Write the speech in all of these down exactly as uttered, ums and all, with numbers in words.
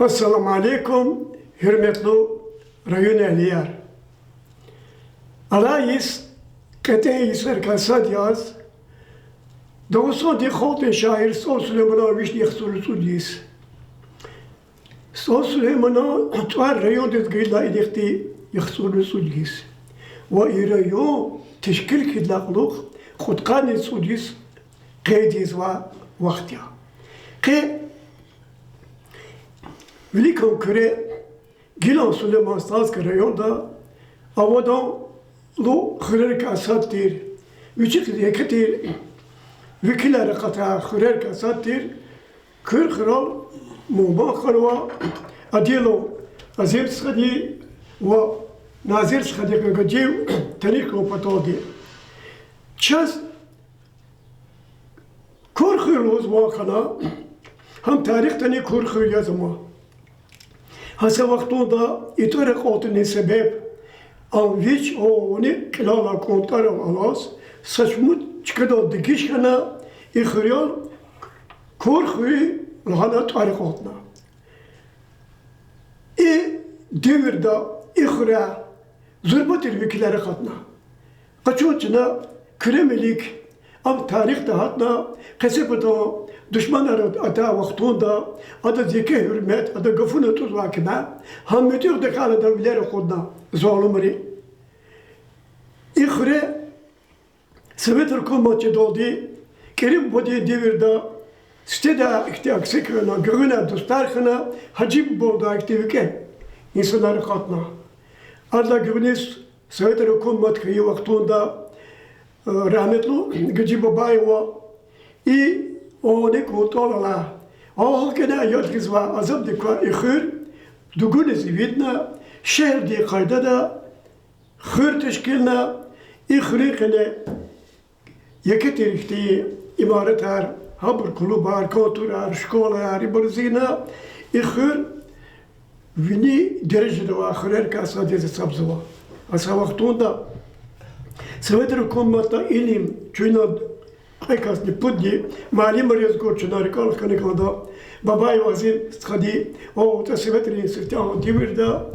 Ассаламу алейкум, гьуьрметлу районэгьлияр! Алай йис, кьетӀен йисарикай сад яз, Дагъустандин халкьдин шаир СтӀал Сулейманан вишни яхцӀурни цӀуд йис. СтӀал Сулейманан тӀвар райондиз гайидалай инихъди яхцӀурни цӀуд йис. Ва и район тешкил хьайидалай кьулухъ кьудкъанни цӀуд йис къейд ийизвай вахт я. Къе Великан Куьре, гилан Сулейман-Стальский районда авадан лу хуьрерикай сад тир, вичи хьиз еке тир векилар акъатай хуьрерикай сад тир Куьр хуьрел Мугьман ханва, Адилов Азим стхади ва Назир стхади Гаджиев таниш хьун паталди. Чаз Куьр хуьр лугьуз ван хьана, гьам тарихдани Куьр хуьр яз ама. Гьа са вахтунда и тӀвар акьалтунин себеб, ам вич авани кьилелай кӀватӀарал алаз, са шумуд чкадал дегиш хьана, и хуьрел Куьр хуьр лагьана тӀвар акьалтна. И девирда и хуьре зурба тир векилар акъатна. Къачун чна Куьре Мелик, ам тарихда гьатна, къецепатал душманар атай вахтунда адаз еке гьуьрмет, адан гафуна тӀузвай кимел, гьам муьтӀуьгъ тахьайла адан вилер акъудна залумри. И хуьре Совет гьукумат чидалди КӀири бубадин девирда сифтедай ихьтин акси хьана, гуьгъуьнай дустар хьана, Гьажи бубадилай ихьтин викӀегь инсанар акъатна. Адалай гуьгъуьниз Советрин гьукумат хьайи вахтунда, э, рагьметлу Гаджи Бабаева и авани кӀватӀал алай, гьа гьакӀни яд гъизвай азабдик квай и хуьр дугуниз ивидна, шегьердин къайдада хуьр тешкилна, и хуьруьн къене еке тир ихьтин имаратар, гьабур клубар, кантурар, школаяр, ибур зина, и хуьр вини дережада авай хуьрерикай сад яз гьисабзава. А са вахтунда Советрин гьукуматда илим чуьнал кьве касни пудни муаллимар яз гур чна рикӀел хкана кӀанда. Бабаев Азим стхади, о, тӀа Советрин сифте а девирда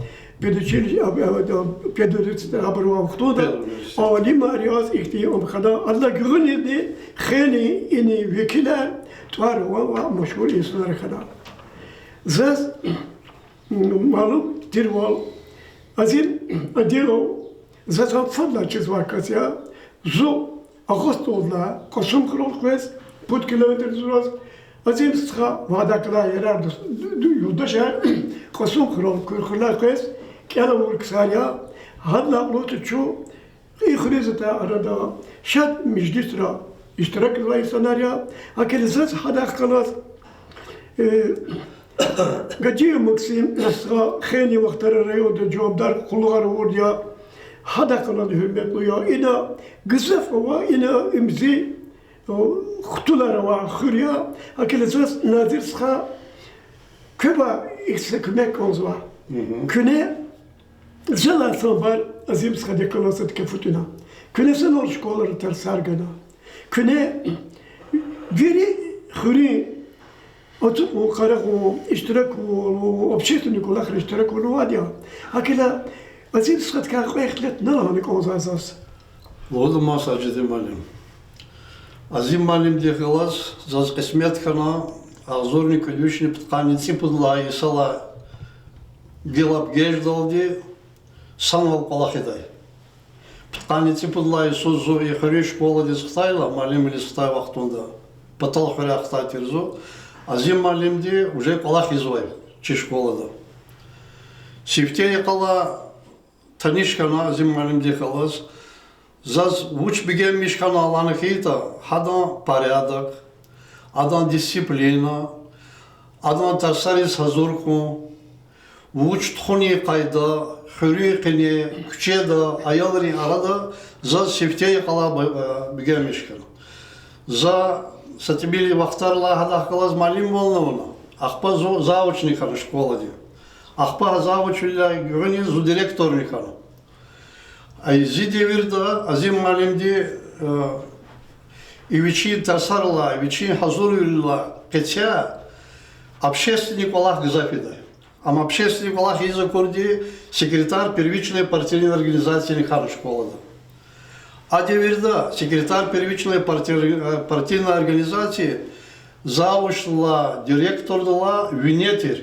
педучилище, а, а, а, педуниверситет абурувай вахтунда алимар яз ихьтин ам хьана, адалай гуьгъуьнизни хейлин ини векилар тӀвар-ван авай машгьур инсанар хьана. Заз малум тирвал, Азим Адилов заз гьам фадлай чизвай кас я. Зун Агъа СтӀалдилай Кьасумхуьрел къвез, пуд километр зураз, Азим стха ва адахъ галай ярар, ду-, ду-, юлдашар Кьасумхуьрел, Куьрхуьрелай къвез кӀел авур ксар я. Гьадалай кьулухъ чун и хуьруьз атай арада шад межлисра иштиракзавай инсанар я. ГьакӀ хьайила заз гьадахъ галаз, э, Гаджиев Максим стха хейлин вахтара районда жавабдар къуллугъар авурди я. Гьадахъ галаз, гьуьрметлу я, ина гзаф ава, ина им зи, э, хтулар авай хуьр я. ГьакӀ хьайила заз Назир стха квевай ихьтин са куьмек кӀанзава. Куьне залай санбар Азим стхадихъ галаз са тӀуьна фу тӀуьна. Куьне санал школара тарсар гана. Куьне вири хуьруьн ацукьун-къарагъун, иштираквал, общественный кӀвалахра иштираквал авайди я. ГьакӀ хьайила Азим стхадикай кьве ихтилат на лагьана кӀанзавай заз. Лугьуда ман, Сажидин муаллим. Азим муаллимдихъ галаз заз кьисмет хьана агъзурни кӀуьд вишни пудкъанни цӀипуд лагьай йисалай гелабгеждалди санал кӀвалахидай. Пудкъанни цӀипуд лагьай йисуз зун и хуьруьн школадиз хтайла, муаллимвилиз хтай вахтунда, патал хуьряй хтай тир зун, Азим муаллимди уже кӀвалах ийизвай чи школада. Сифте йикъалай таниш хьана Азим муаллимдихъ галаз, заз вуч бегенмиш хьана лагьана хьайитӀа, гьадан порядок, адан дисциплина, адан тарсариз гьазур хьун, вуч тухунин къайда, хуьруьн къене, куьчеда, аялрин арада заз сифте йикъалай б-, бегенмиш хьана. За са тӀимил вахтарилай гьадахъ галаз муаллимвални авуна. Ахпа зун завучни хьана школадин. Ахпа гьа завучвилелай гуьгъуьниз зун директорни хьана. Ай зи девирда Азим муаллимди, э, и вичин тарсарилай, вичин гьазурвилелай къецяй общественный кӀвалах гзаф ийидай. Ам общественный кӀвалах ийиз акурди, секретарь первичной партийной организацияни хьана школада. А девирда секретарь первичной партий-, э, партийной организации завучдилай, директордилай вине тир.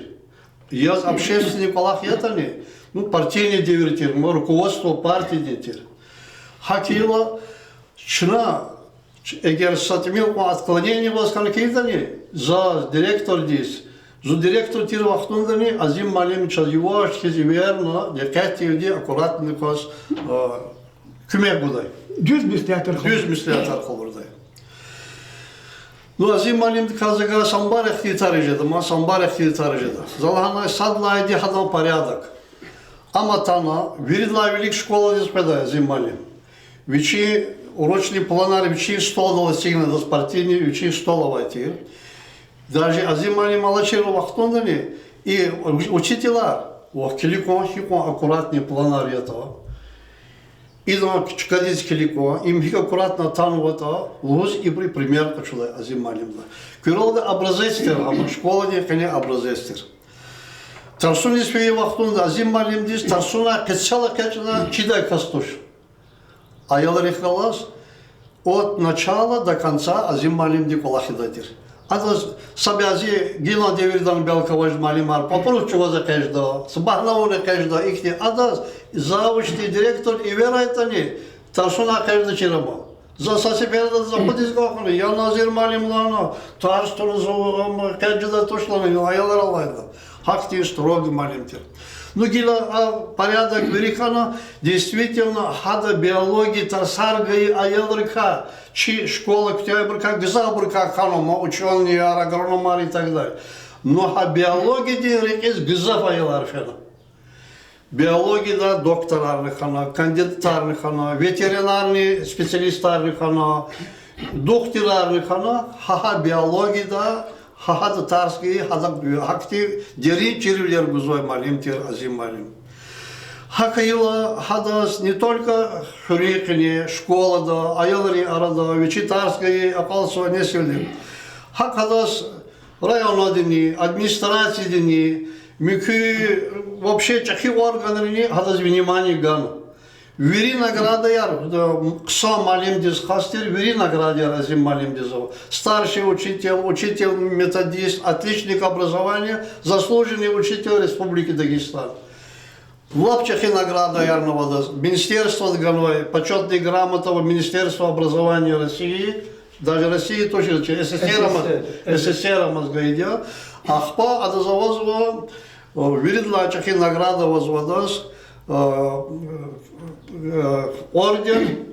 Яз общественный кӀвалах ятӀани, ну, партийный девир тир, ну, руководство партиядин тир. ГьакӀ хьайила, чна, эгер са тӀимил кьван отклонение аваз хьана хьайитӀани, заз, директордиз, зун директор тир вахтундани Азим муаллим чаз яваш хьиз эверна, дикъетдивди, аккуратно кваз, а, куьмек гудай. Дуьз меслятар къалурдай. Ну, Азим муаллимдикай за гьа самбар ихтилатар жеда, ма самбар ихтилатар жеда. За лагьанай, сад лагьайди, гьадан порядок. Ам атана, виридалай вилик школадиз къведай Азим муаллим. Вичин урочный планар вичин столдал эцигна, адаз партийный вичин стол авай тир. Даже Азим муаллим алачир вахтундани и учителар, вах килиг кван, гьикьван аккуратный планар ятӀа. Идан чкадиз килиг кван, им гьикӀ аккуратно атанватӀа, лугьуз ибуру пример къачудай Азим муаллимда. Куьрелди образец тир, гьам школадин къене образец тир. Тарсуниз фейи вахтунда Азим муаллимдиз тарсунай къецел экъечӀна чидай кас туш. Аялрихъ галаз от начала до конца Азим муаллимди кӀвалахидай тир. Адаз са бязи гилан девирдани белки авай муаллимар папӀру чӀугваз экъечӀда, са багьна авуна экъечӀда, ихьтин адаз завучди, директор эверайтӀани, тарсунай экъечӀдачир ама. За са сеферда за акъудиз кӀан хьана, я Назир муаллим лагьана, тарс туна за, ам, экъечӀдай туш лагьана, аялар алайда. Гьахьтин строгий муаллим тир. Ну, гила а порядок вири хьана, действительно, гьада биология тарсар гайи аялрикай, чи школа куьтягьайбурукай, гзафбурукай хьана, ма учёныйяр, агрономар и так далее. Ну, гьа биологиядин рекьиз гзаф аялар фена. Биологияда докторарни хьана, кандидатарни хьана, ветеринарный специалистарни хьана, духтурарни хьана, гьа-гьа биологияда, гьа-гьада тарс гайи, гьада гьахьтин дерин чирвилер гузвай муаллим тир Азим муаллим. ГьакӀ хьайила гьадаз не только хуьруьн къене, школада, аялрин арада, вичи тарс гайи акьалтзавай несилди, гьакӀ гьадаз районадини, администрациядини, муькуь, вообще чӀехи органрини гьадаз внимание гана. Вири наградаяр, э, хъсан муаллимдиз хас тир, вири наградаяр Азим муаллимдиз ава. Старший учитель, учитель-методист, отличник образования, заслуженный учитель Республики Дагестан. Лап чӀехи наградаярни ава адаз. Министерстводи ганвай почётная грамота ва Министерство образования России, даже России тушир, чи СССР ама-, СССР. СССР амаз гайиди я. Ахпа адаз авазва, о, виридалай чӀехи награда авазва адаз, а, э, орден,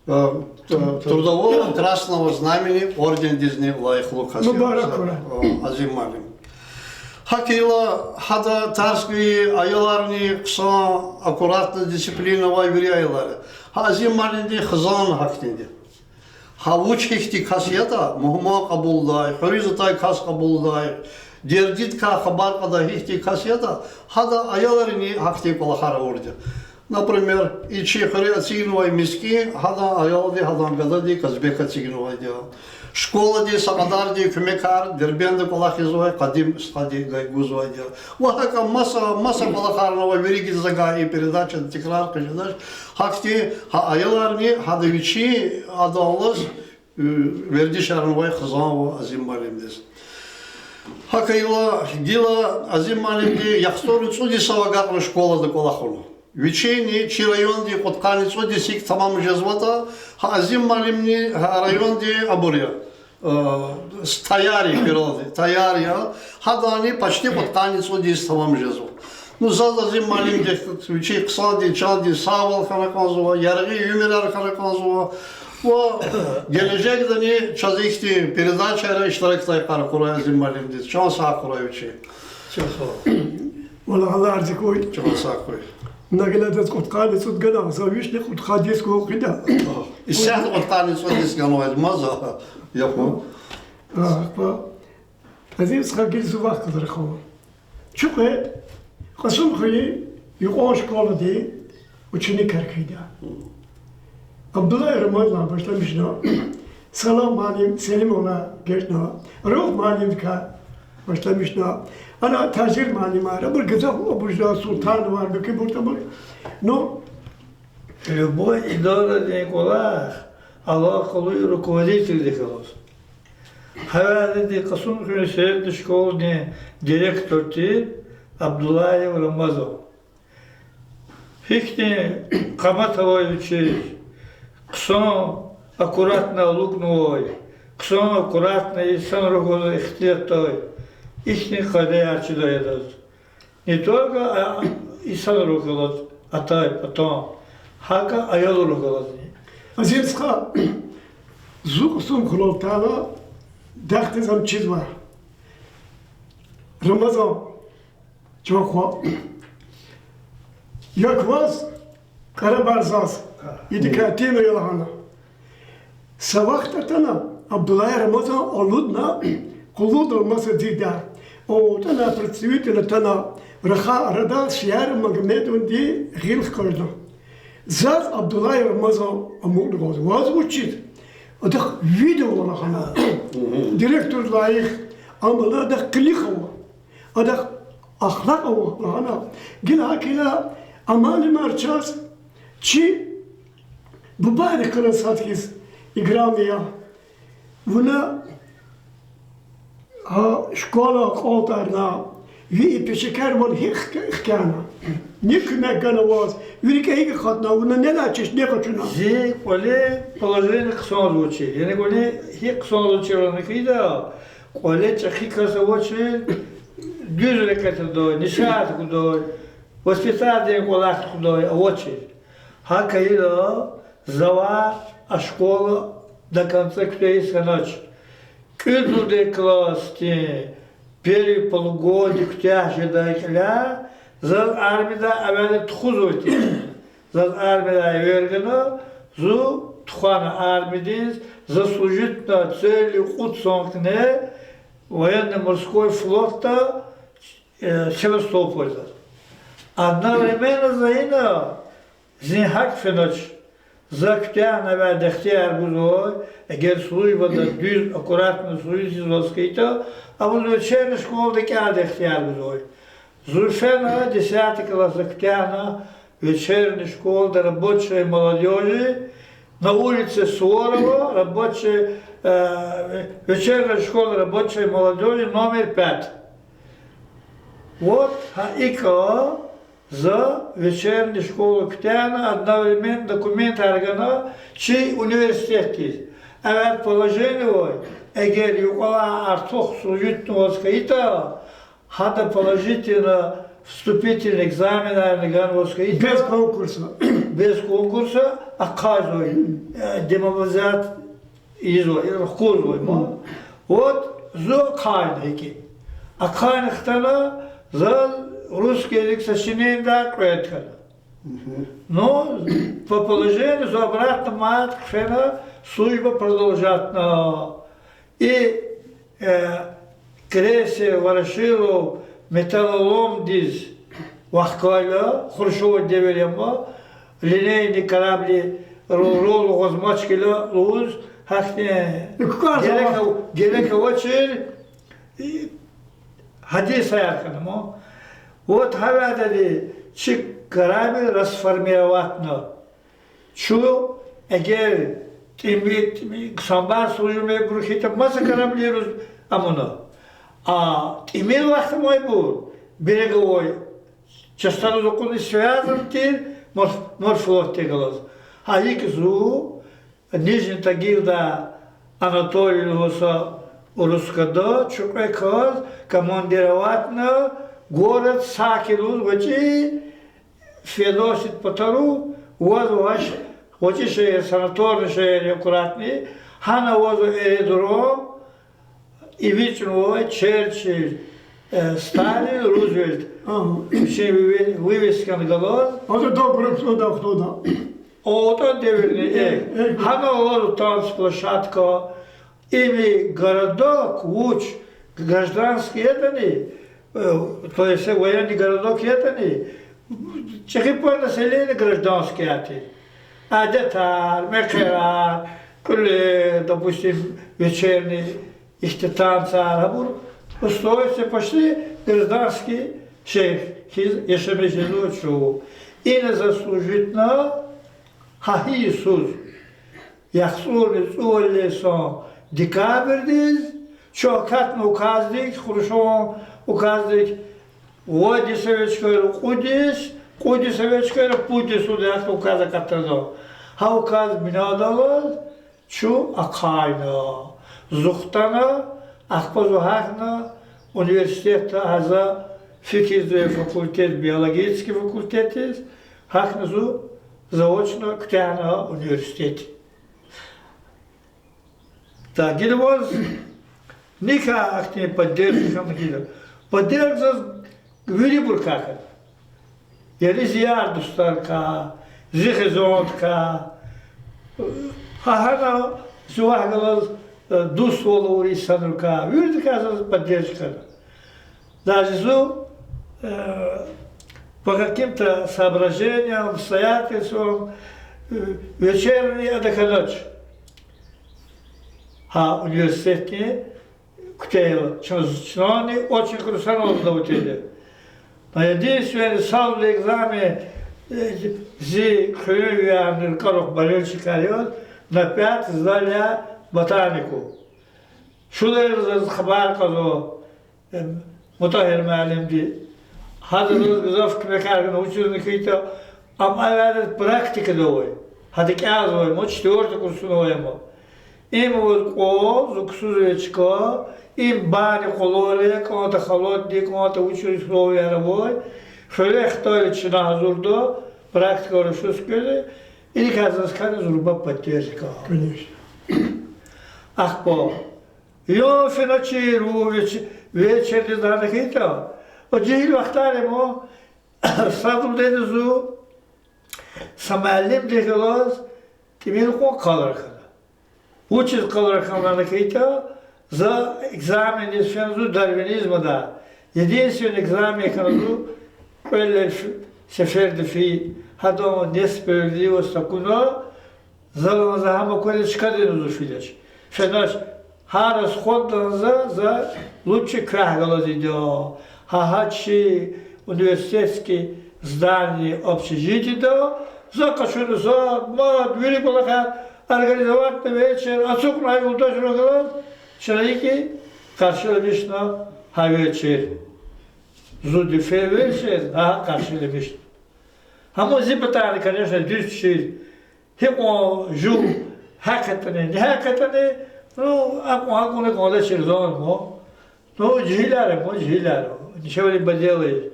э, Трудового Красного Знамени ордендизни лайихлу кас я. Мубарак хьурай. Э, Азим муаллим. ГьакӀ хьайила гьада тарс гайи аяларни хъсан, аккуратно, дисциплина авай вири аялар я. Гьа Азим муаллимдин хизан гьахьтинди я. Гьа вуч гьихьтин кас ятӀа, мугьман кьабулдай, хуьруьз атай кас кьабулдай, дердидикай хабар кьадай гьихьтин кас ятӀа, гьадан аялрини гьахьтин кӀвалахар авурди я. Например, и чи хуьре эцигнавай Мискин, гьадан аялди, гьадан гадади Казбек эцигнавайди я. Школадин са кьадарди куьмекар Дербентда кӀвалахизвай Къадим стхади гайи гузвайди я. Ва гьакӀ маса, маса кӀвалахарни ава, вирида за гьа и передачада тикрар хъижедач. Гьахьтин гьа аяларни гьада вичин адаллаз, э, вердишарнавай хизан ава Азим муаллимдиз. ГьакӀ хьайила гила Азим муаллимди яхцӀурни цӀуд йисав агакьна школада кӀвалахна. Вичини чи районди кьудкъанни цӀуд йис икӀ тамам жезватӀа, гьа Азим муаллимни гьа районди абур я, э, с-, Таяр я, Куьрелди, Таяр я, гьадани почти кьудкъанни цӀуд йис тамам жезва. Ну, заз Азим муаллимди вичин хъсандин, чандин сагъвал хьана кӀанзава, яргъи уьмуьрар хьана кӀанзава. Ва гележегдани чаз ихьтин передачайра иштиракдай къарагъ хьурай Азим муаллимдиз. Чан сагъ хьурай вичи. Чан сагъ. Валлагь, Аллагь рази хьуй. Чан сагъ хьуй. Вуна гила адаз кьудкъанни цӀуд гана, за вишни кьудкъад йис гун хъийида. Исятда кьудкъанни цӀуд йис ганвайди я за, яхъ. Азиз стха, гила зун вахъ галаз рахуй. Чухъе Кьасумхуьруьн юкьван школадин ученикар хьайиди я. Абдуллаев Рамазан башламишна, Салам муаллим, Селимовна гатна, Рауф муаллимдикай башламишна. Ана тажир муаллимар, абур гзаф, абур жа Султановар, бекибур табур. Ну, любой идарадин кӀвалах алакъалу руководительдихъ галаз. Гьавиляди Кьасумхуьруьн средний школадин директор тир Абдуллаев Рамазан. Гьихьтин къамат авай вичиз, хъсан аккуратно алукӀнавай, хъсан аккуратно инсанрихъ галаз ихтилатдай, ихьтин къайдаяр чидай адаз. Не только а, инсанрихъ галаз, атай-патан, гьакӀ аялрихъ галазни. Азим стха, зун Кьасумхуьрел атана, дахдиз ам чизва. Рамазан, чан хва, я кваз, кьарабар заз, идакай тина я лагьана. Са вахт атана, Абдуллаев Рамазан алудна, къуллугъдал маса дидя. О, атана представитель атана, рахай арада Сияр Магомедованди гъил хкажна. Заз Абдуллаев Рамазан амукьна кӀанзава. Ваз вучиз? Адахъ вид ава лагьана. Директор лайих, амма адахъ къилих ава. Адахъ ахлакь ава лагьана. Гила гьакӀ хьайила, а муаллимар чаз чи бубайрихъ галаз сад хьиз играми я. Вуна гьа школа акьалтӀарна, ви и пешекарвал гьикӀ хкяна? Ни куьмек гана ваз? Ви рикӀе гьикӀ акъатна? Вуна недай чешне къачуна? Зи кӀвале положение хъсанзавачир. Яни кӀвале гьикь хъсанзавачир лагьана хьайила, кӀвале чӀехи кас авачир, дуьз рекье твадай, несигьат гудай, воспитаниедин кӀвалах тухудай авачир. ГьакӀ хьайила, завай а школа до конца куьтягьиз хьанач. КӀуьд-вири классдин первый полугодие куьтягь жедай кьиляй заз армидай эвел тухузвай тир. Заз армидай эвер гана, зун тухвана армиядиз, за служитьна целый кьуд сан къене военно-морской флотда, э, Севастопольда. Одновременно за ина, зин гьакӀ фенач, за куьтягьна авай дехтияр гузвай, эгер службада дуьз, аккуратно служить ийизваз хьайитӀа, абуруз вечерний школада кӀелдай ихтияр гузвай. Зун фена, десятый классда куьтягьна, вечерний школада рабочей молодёжи, на улице Суворова, рабочей, э, вечерняя школа рабочей молодёжи номер пять. Вот гьа икӀ за вечерний школа куьтягьна, одновременно документар гана чи университетдиз. Эвел положение авай, эгер юкьвалай артух служитьнаваз хьайитӀа, гьада положительно вступительный экзаменарни ганваз хьайитӀа, без конкурса, без конкурса ахъайзавай, э, демобилизация ийизвай, хкудзавай ма. Вот зун ахъайна гьикӀ. Ахъайна хтана, заз русский язык сочинениедай кьвед хьана. Ну, по положению зун обратно мад хъфена, служба продолжатьна. И, э, крейсер Ворошилов металлоломдиз вахкайла, Хрущёван девир я ма, линейный корабли ро-, рол лугьуз мачкила лугьуз, гьахьтин герек ав-, герек авачир, и гьадисаяр хьана ма. Вот гьавиляди чи корабли расформироватьна. Чун эгер тӀими-, тӀими-, самбар служимебур хьайитӀа, маса кораблируз амуна. А тӀимил вахт амайбур береговой частьариз акъудна, связан тир морф-, морфлотдихъ галаз. Гьа икӀ зун Нижний Тагилда Анатолий лугьуз са урус гада чукьве кваз командироватьна город Саки лугьуз гъвечӀи Федосиядин патару, ваз вач, гъвечӀи шегьер, санаторный шегьер аккуратный, гьана авазва аэродром, эвичӀнавай Черчилль, э, Сталин, Рузвельт. Ага. Вичин выве-, вывескани галаз. Гьаза дагъ гурухтӀа, дагъ хтӀунда. АтӀан девирни, э. Э, э. Гьана авазва танцплощадка, Им городок вуч, гражданский ятӀани, э, то есть военный городок ятӀани, чӀехи пай население гражданскийяр тир. Адетар, мехъерар, кьуьлер, допустим, вечерний ихьтин танцар, гьабур Устроиться почти гражданский шейх хьиз яшамиш жезва чун. Ина заз служитьна гьа гьи йисуз. Яхцӏурни цӏувад йисан декабрдиз чун акатна указдик, хрущёван указдик, вад йис эвичӏ хьайила кьуд йис, кьуд йис эвичӏ хьайила пуд йисуз яхцӏурни указ акатна. Гьа указ бинедаллаз чун ахъайна, зун хтана, ахпа зун гьахьна университетда, гьа за фикирзавай факультет, биологический факультетдиз, гьахьна зун заочно куьтягьна университет. Да, гила ваз никак ахьтин поддержка хьана гила. Поддержка заз вирибурукай хьана. Яни зи яр-дустарикай, зи хизандикай, гьа гьана зи вахъ галаз, э, дуствал авур инсанрикай, виридакай заз поддержка хьана. Даже зун, э, по каким-то соображениям, обстоятельствам, э, вечерни ада хьанач. Гьа университетни куьтягьайла, чна, чнани очень хъсан авуна вучиз. Но единственный, сад лагьай экзамен, э, зи хуьруьнвиярни ракӏарухъ болельщикар яз, на пять сдали я ботанику. Шулай заз хабар кьазва, э, Мутагьир муаллимди. Гьада заз гзаф куьмекар гана, вучизни хьайитӏа, ам авайди практикада авай. Гьада кӏелзавай, ма четвёртый курсуна авай ма. Им ваз кьван, зун ксузвай чка, им бани къвалал я, кӏантӏа халатди, кӏантӏа вуч условияр авай, хуьре хтайла чна гьазурда, практикайра шуьз квез, и касдиз хьана зурба поддержка. Конечно. Ахпа, я фена чирвал веч-, вечердиз лагьана хьайитӏа, жегьил вахтар я ма, сад лугьудай зун, са муаллимдихъ галаз тӏимил кьван къалур хьана. Вучиз къалур хьана лагьана хьайитӏа, за экзамендиз фена зун дарвинизмда. Единственный экзамен хьана зун кӏвале ф-, сеферда фин, гьадан несправедливость акуна, залан за гьам аквазва, чкадин зун фидач. Фенач, гьа расходдалди за, за лучше квехъ галаз ийида. Гьа, гьа чи университетский здание, общежитиеда, за къачуна, за, мад, вири кӏвалахар организовать авуна вечер, ацукьна юлдашрихъ галаз, чна икӏ къаршиламишна гьа вечер. Зунни фейи вечер, гьа къаршиламишна. Гьам зи патарни, конечно, дуьз чир. Гьикьван жув гьакъатӏани, гьакъатӏани, ну, акьван, акьван, акьван чир зун ма. Ну, жегьилар я ма, жегьилар. Ничего не поделаешь.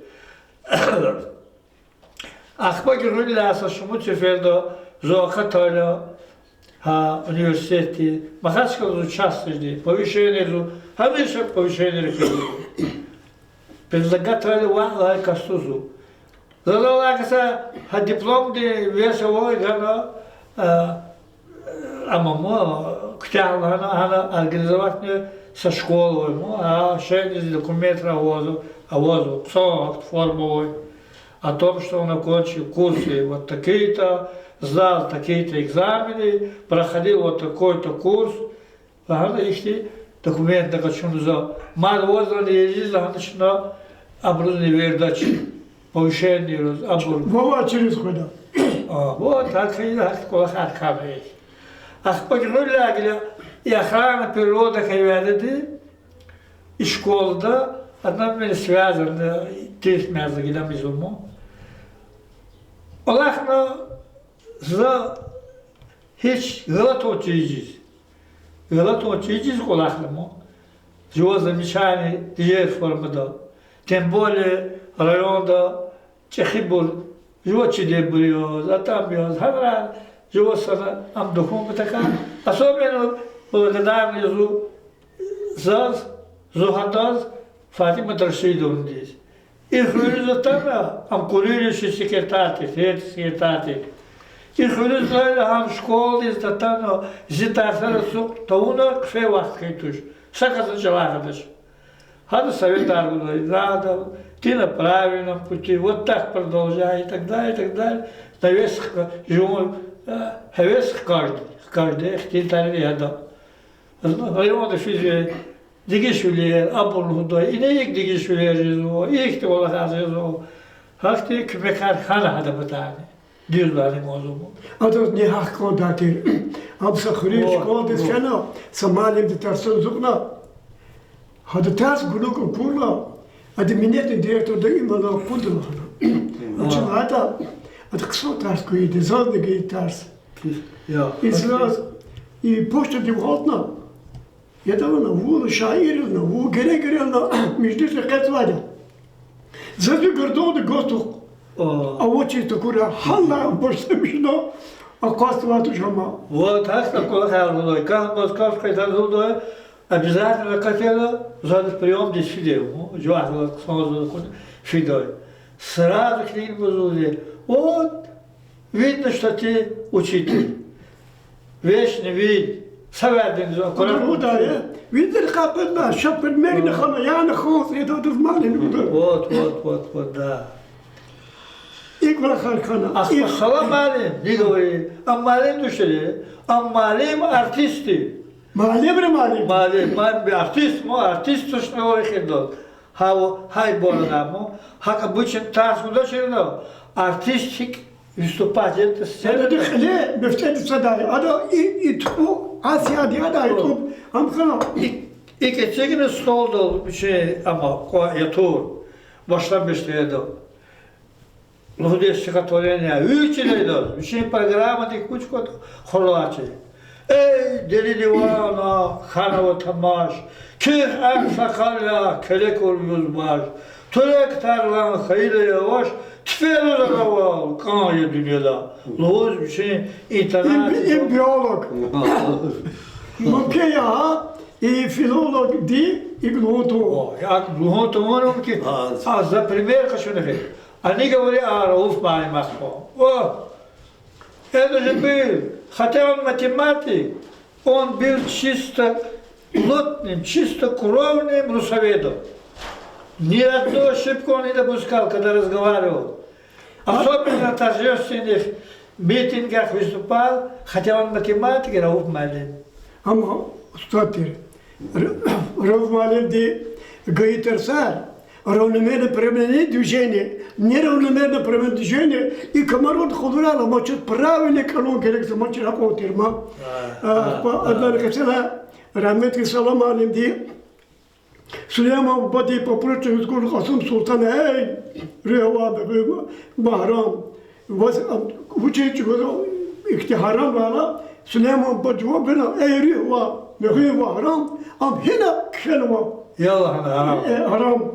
Ахпа гуьгъуьнлай са шумуд сеферда зун акъатайла гьа университетдиз, Махачкъаладиз зун частныйди, повышение зун, гьамиша повышение рекъе. Предлагать авайла ваъ лагьай касдиз зун. Заз алай каса гьа дипломдин вес авай гана, а, амма ма куьтягь лагьана, гьана организовать авуна са школа авай ма, а, шейиниз документрай авазва, авазва, хъсан форма авай. О том, что он окончил курсы вот такие-то, сдал такие-то экзамены, проходил вот такой-то курс. Лагьана ихьтин документни къачуна за. Мад ваз лагьана езиз лагьана чна абурузни эвердач. Повышениериз абур. Вавай чириз къведа. А, вот, гьакӏ хьайила, гьахьтин кӏвалахар хьана. Ахпа гуьгъуьнлай гила и охрана природа хьайи вядеди, и школада одновременно связан, э, тир мярза гила мизума. Алахъна за гьич гъалатун чиз ийиз. Гъалатун чиз ийиз кӏвалахна ма. Жува замечание тежер формада. Тем более районда чӏехибур, жува чидайбур яз, атӏам яз, гьанра жува сана ам духун патахъай. Особенно благодарный я зун заз, зун гьадаз, Фатимат Рашидовнадиз. И хуьруьз атана, ам курилищный секретарь тир, третий секретарь тир. И хуьруьз атайла, гьам школадиз атана, зи тарсар ацукь тавуна хъфей вахт хьайи туш. Са касни чӏалай гьадач. Гьада советар гуда, надо, ты на правильном пути, вот так продолжай, и так далее, и так далее. Гьевес хка-, жуван, э, гьевес хкажда, хкажда, ихтилатар я гьада. Районда физвай дегишвилер, абур лугьудай, ина икӀ дегишвилер жезва, ихьтин кӀвалахар жезва. Гьахьтин куьмекар хьана гьадан патани. Дуьз лагьана кӀанзава. Адаз ни гьахь кӀандай тир. Ам са хуьруьн школадиз фена, са муаллимди тарсуна зукьна, гьада тарс гунук акурла, ада минетдин директорди имана акъудна лагьана. Вучиз лагьайтӀа ада хъсан тарс гуиди, зазни гайи тарс. И заз и почтадив гьалтна, ятӀа вуна, вун шаир я лагьана, вун герек-герек лагьана, межлисра къецвайди я. Заз ви гардавда гваз тух. Авачиз такур я, гьанлай башламишна, акъатзавай туш ама. Вот гьахьна кӀвалахар лугьудай, кагьмаз каш къведа лугьудай, обязательно акатайла, заз приёмдиз фидай, жувахъ галаз хъсан заз акуна фидай. Сразу килигна лугьудай, вот, видно, что ты учитель. Вечный вид. Са вядинза акуна. Вири къапӀна, ша предметни хана, яна ханс эдадаз муаллим гуда. Вот, вот, вот, вот, да. ИкӀ кӀвалахар хьана. Ахпа салам муаллим, ни гаври. Ам муаллим тушир, ам муаллим артист я. Муаллимри муаллим. Муаллим, муаллим, артист, ма, артист тушни вахидал. Гьа, гьа ибур ада ма. ГьакӀ обычно тарс гудачирна, артист гьикӀ выступать ийида сценада. Ада кьиле мефтӀедиз фадай. Ада и, и тупӀу, Асияди ада и тупӀ. Ам хьана. И, икӀ эцигна столдал вичин, ама, кьван ятур. Башламишна ада. Лугьудай стихотворение вичи жеда, вичин программадик вуч кӀватӀа хуралай чи. Эй, деринвал хьанва тамаш, ких акьсакъал я, келекур юзбаш, туьрек тарлан хьайила яваш, тферузаравал кӀан я дуьньяда. Лугьуз вичин интонация. Им биолог. Мумкин я гьа, и филологди икӀ лугьун тавун. О, акӀ лугьун тавун ки, а, за пример къачуна хьи. Они говорят, а, Рауф муаллим ахпа. О, это же был, хотя он математик, он был чисто плотным, чистокровным русоведом. Ни одну ошибку он не допускал, когда разговаривал. Особенно на торжественных митингах выступал, хотя он математик, Рауф муаллим. Ам устад тир. Р-, Рауф муаллимди гайи тарсар, равномерное проявление движения, неравномерное проявление движения, и камарод хулурал амачир правильный канон герек замачир акьван тир ма. А, а, а, па-, а. Адлан къецела, рагьметлу Салам муаллимди, Сулейман бубади папруччи гуз кӀур Кьасум Султан, эй, руьгь авай мугьуьн ва гьарам. Ваз, а, вучиз чӀугвазва ихьтин гьарам лагьайла, Сулейман буба жаваб гана, эй, руьгь авай мугьуьн ва гьарам, ам гьина кхьенва. Яллагьана гьарам. Э, гьарам.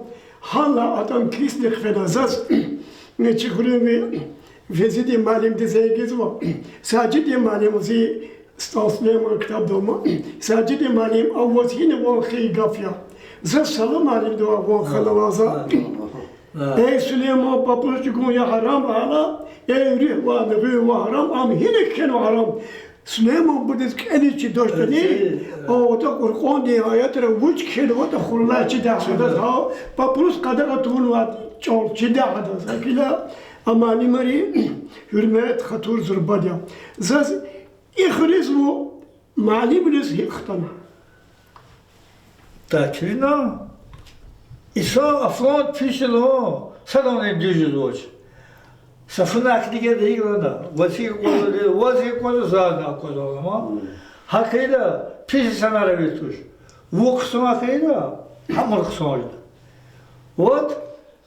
Гьанлай атӀа кисни хъфена заз. Чи хуьруьнви Фейзидин муаллимди зенгизва. Сажидин муаллим зи СтӀал Сулейман ктабда ма. Сажидин муаллим, а ваз гьина ван хьайи гаф я. Заз Салам муаллимдивай ван хьана лаза. Эй, Сулейман, папруччи гун я гьарам лагьайла, эй, руьгь авай мугьуьн ва гьарам, ам гьина кхьенва гьарам. Сулейман бубадиз кӀелиз чидачтӀани, а вада Къуръандин аятра вуч кхьенватӀа хуралай чидай гьадаз, гьа папруччи къадагъа тавунвай чӀал чидай гьадаз. Гьакила а муаллимри гьуьрмет, хатур зурбади я. Заз и хуьруьз ва муаллимриз гьикӀ хтана? Так, вина. Инсан афлан пис я лугьун, садани дуьз жезвач. Са фуна килигайла гьикӀ лагьана, ваз гьикӀ аквазва, ваз гьикӀ аквазва, зазни аквазва лагьана. Гьакайла пис инсанар авай туш. Вун хъсан хьайила, гьам хъсан жеда. Вот,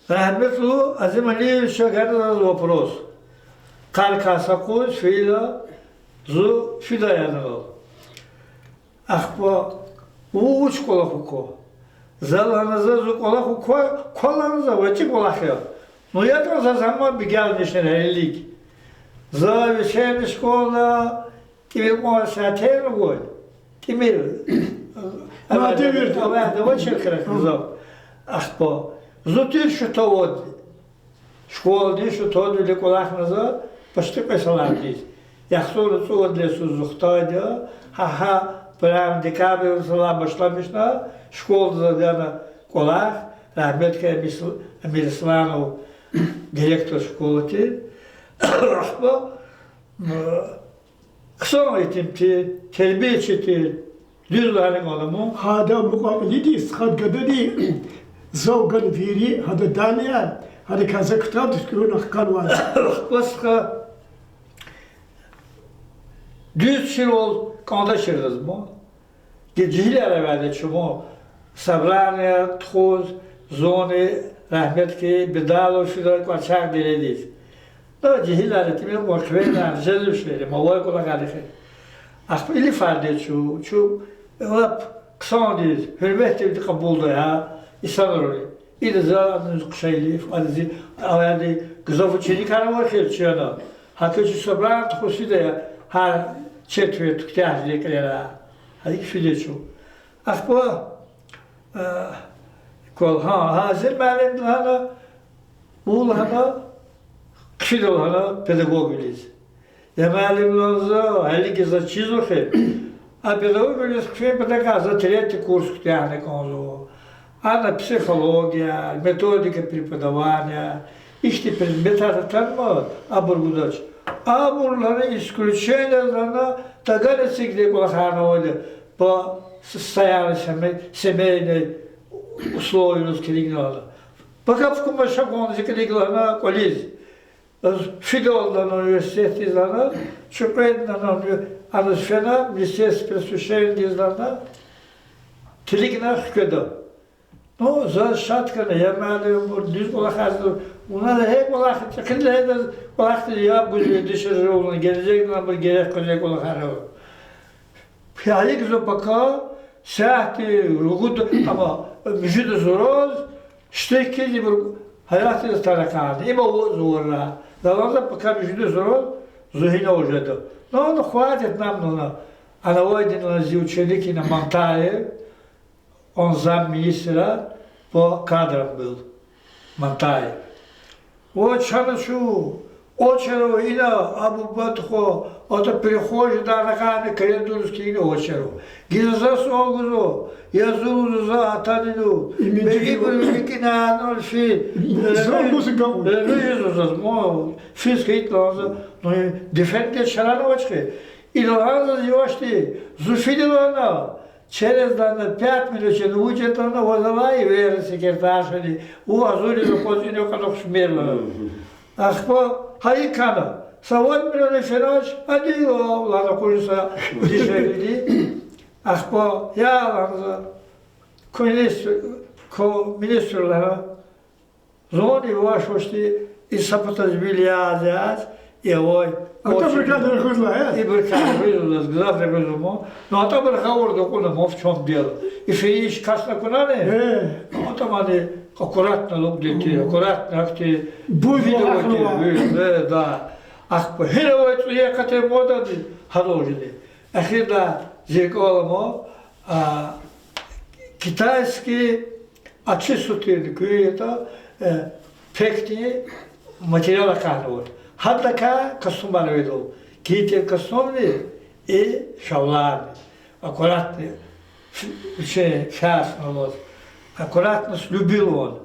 рагьметлу Азим Алиевича гана заз вопрос. Къаркай са къуз фейила, зун фидай анал. Ахпа вун вуч кӀвалах аква? За лагьана, за, зун кӀвалах аква, ква лагьана, за вичи кӀвалах я. Ну, ятӀа заз гьам бегенмишна гьелелиг. За вечерний школада тӀимил кьван сятер гвай, тӀимил, авайди авачир хьрак за. Ахпа зун тир шутавад. Школадин шутавадвиле кӀвалахна за почти кьве йисалай хьиз. ЯхцӀурни цӀувад йисалай зун хтайди я, гьа, гьа, прям декабрь йисалай башламишна, школада за гана кӀвалах, рагьметлу Амир Исланов, директор школы тир. Ахпа, м, хъсан итим тир, тербиячи тир. Дуьз лагьана кӀанда ман. Гьада мукьва-кьилиди, стха гадади, зав гана вири, гьада дания, гьадакай за ктабдиз кӀуьрна хканвай. Ахпа стха дуьз чирвал кӀанда чирзаз ман. Гила жегьилар авайди чун ман, собранияр тухуз, зунни, рагьметлу Бидалов фида кӀвачерик дередиз. Ну, жегьилар тӀимил кьван хъвена жезвачир, мавай кӀвалахар эхир. Ахпа илифарди чун, чун лап хъсандиз, гьуьрметдивди кьабулдай гьа инсанрани. Ида за аниз хъша илиф, аниз авайди гзаф ученикар ава эхир чна. ГьакӀ чи собрание тухуз фида я, гьар четверть куьтягьзавай кьилера. Гьа икӀ фида чун. Ахпа, э, квал, гьа, гьазир муаллимди лагьана, вун лагьана, хъфида лагьана педагогвилиз. Я муаллим, лагьана за, гьелелиг за чизва эхир. А педагогвилиз хъфин патал за третий курс куьтягьна кӀанзава. Ана психология, методика преподавания, ихьтин предметар атанва, абур гудач. Абур лагьана исключение лагьана, тагана эцигдай кӀвалахарни авайди, по состоянию семей-, семейной условиям килигна лагьана. Пака пукмаша кван зи килиг лагьана кӀвализ. Фидалди лагьана университетдиз лагьана, чукьведна лагьана, аниз фена, Министерство просвещениядиз лагьана, килигна хкведа. Ну, заз шад хьана, я муаллимбур, дуьз кӀвалахар за, вуна легьей кӀвалах, чӀехи легьейдаз кӀвалахдиз яб гузвай дишегьли жуван, гележегда абур герек къвезвай кӀвалахар ава. Гьа икӀ зун пака сятди ругуд, амма муьжуьд зураз штык хьиз ибур гьаятдиз таракъани, им авазва вуна. Залаза пака муьжуьд зураз зун гьинал жеда. Ну, ну, хватит нам, ну, ну. Ана авайди зи ученик ина Мантаев, он замминистра по кадрам был, Мантаев. Ва чна чун очередь ина, а буба тухва, ото прихожайдин ракъани коридордиз килигна очередь. Гила за суал гузва, я зун лугьузва за атанва, бес ибур викӀегьан фи, зун лугьузва заз, мо, физ хьайитӀа лагьана за, ну, дефендер чарана авач хьи. Ида лагьана заз ивачди, зун фида лагьана, через лагьана пять минут чна вуч ятӀа лагьана, ваз алай вири секретаршани, вун гьазуриз акъваз, ина кьадар хъуьмер лагьана. Ахпа гьа икӀ хьана, са вад минутни фенач, адилав лагьана къуй са дишегьлиди. Ахпа я лагьана за, куьн министр, куьн министр лагьана. Зун ивачни, и са патаз вил яз, яз, и авай. Атабурукай регъуьзва, э? Ибурукай регъуьзва, заз гзаф регъуьзва ман. Ну, атӀабур гъавурда акьуна ман, в чём дело. И фейи касни акунани? Э. АтӀамани аккуратно лугьудай тир, аккуратно ахьтин. Буй видео вахлава. Э, да. Ахпа гьина авай цӀуд йикъатин модадиз гьадал жеди. Эхирда зикӀ алама, а, китайский ачи сутирни куьн ятӀа, э, пекни материал акъатнавай. Гьадакай костюмар вегьидал. Китин костюмни и шалварни. Аккуратно, ф-, фи-, фясна алаз. Аккуратно, с любил он.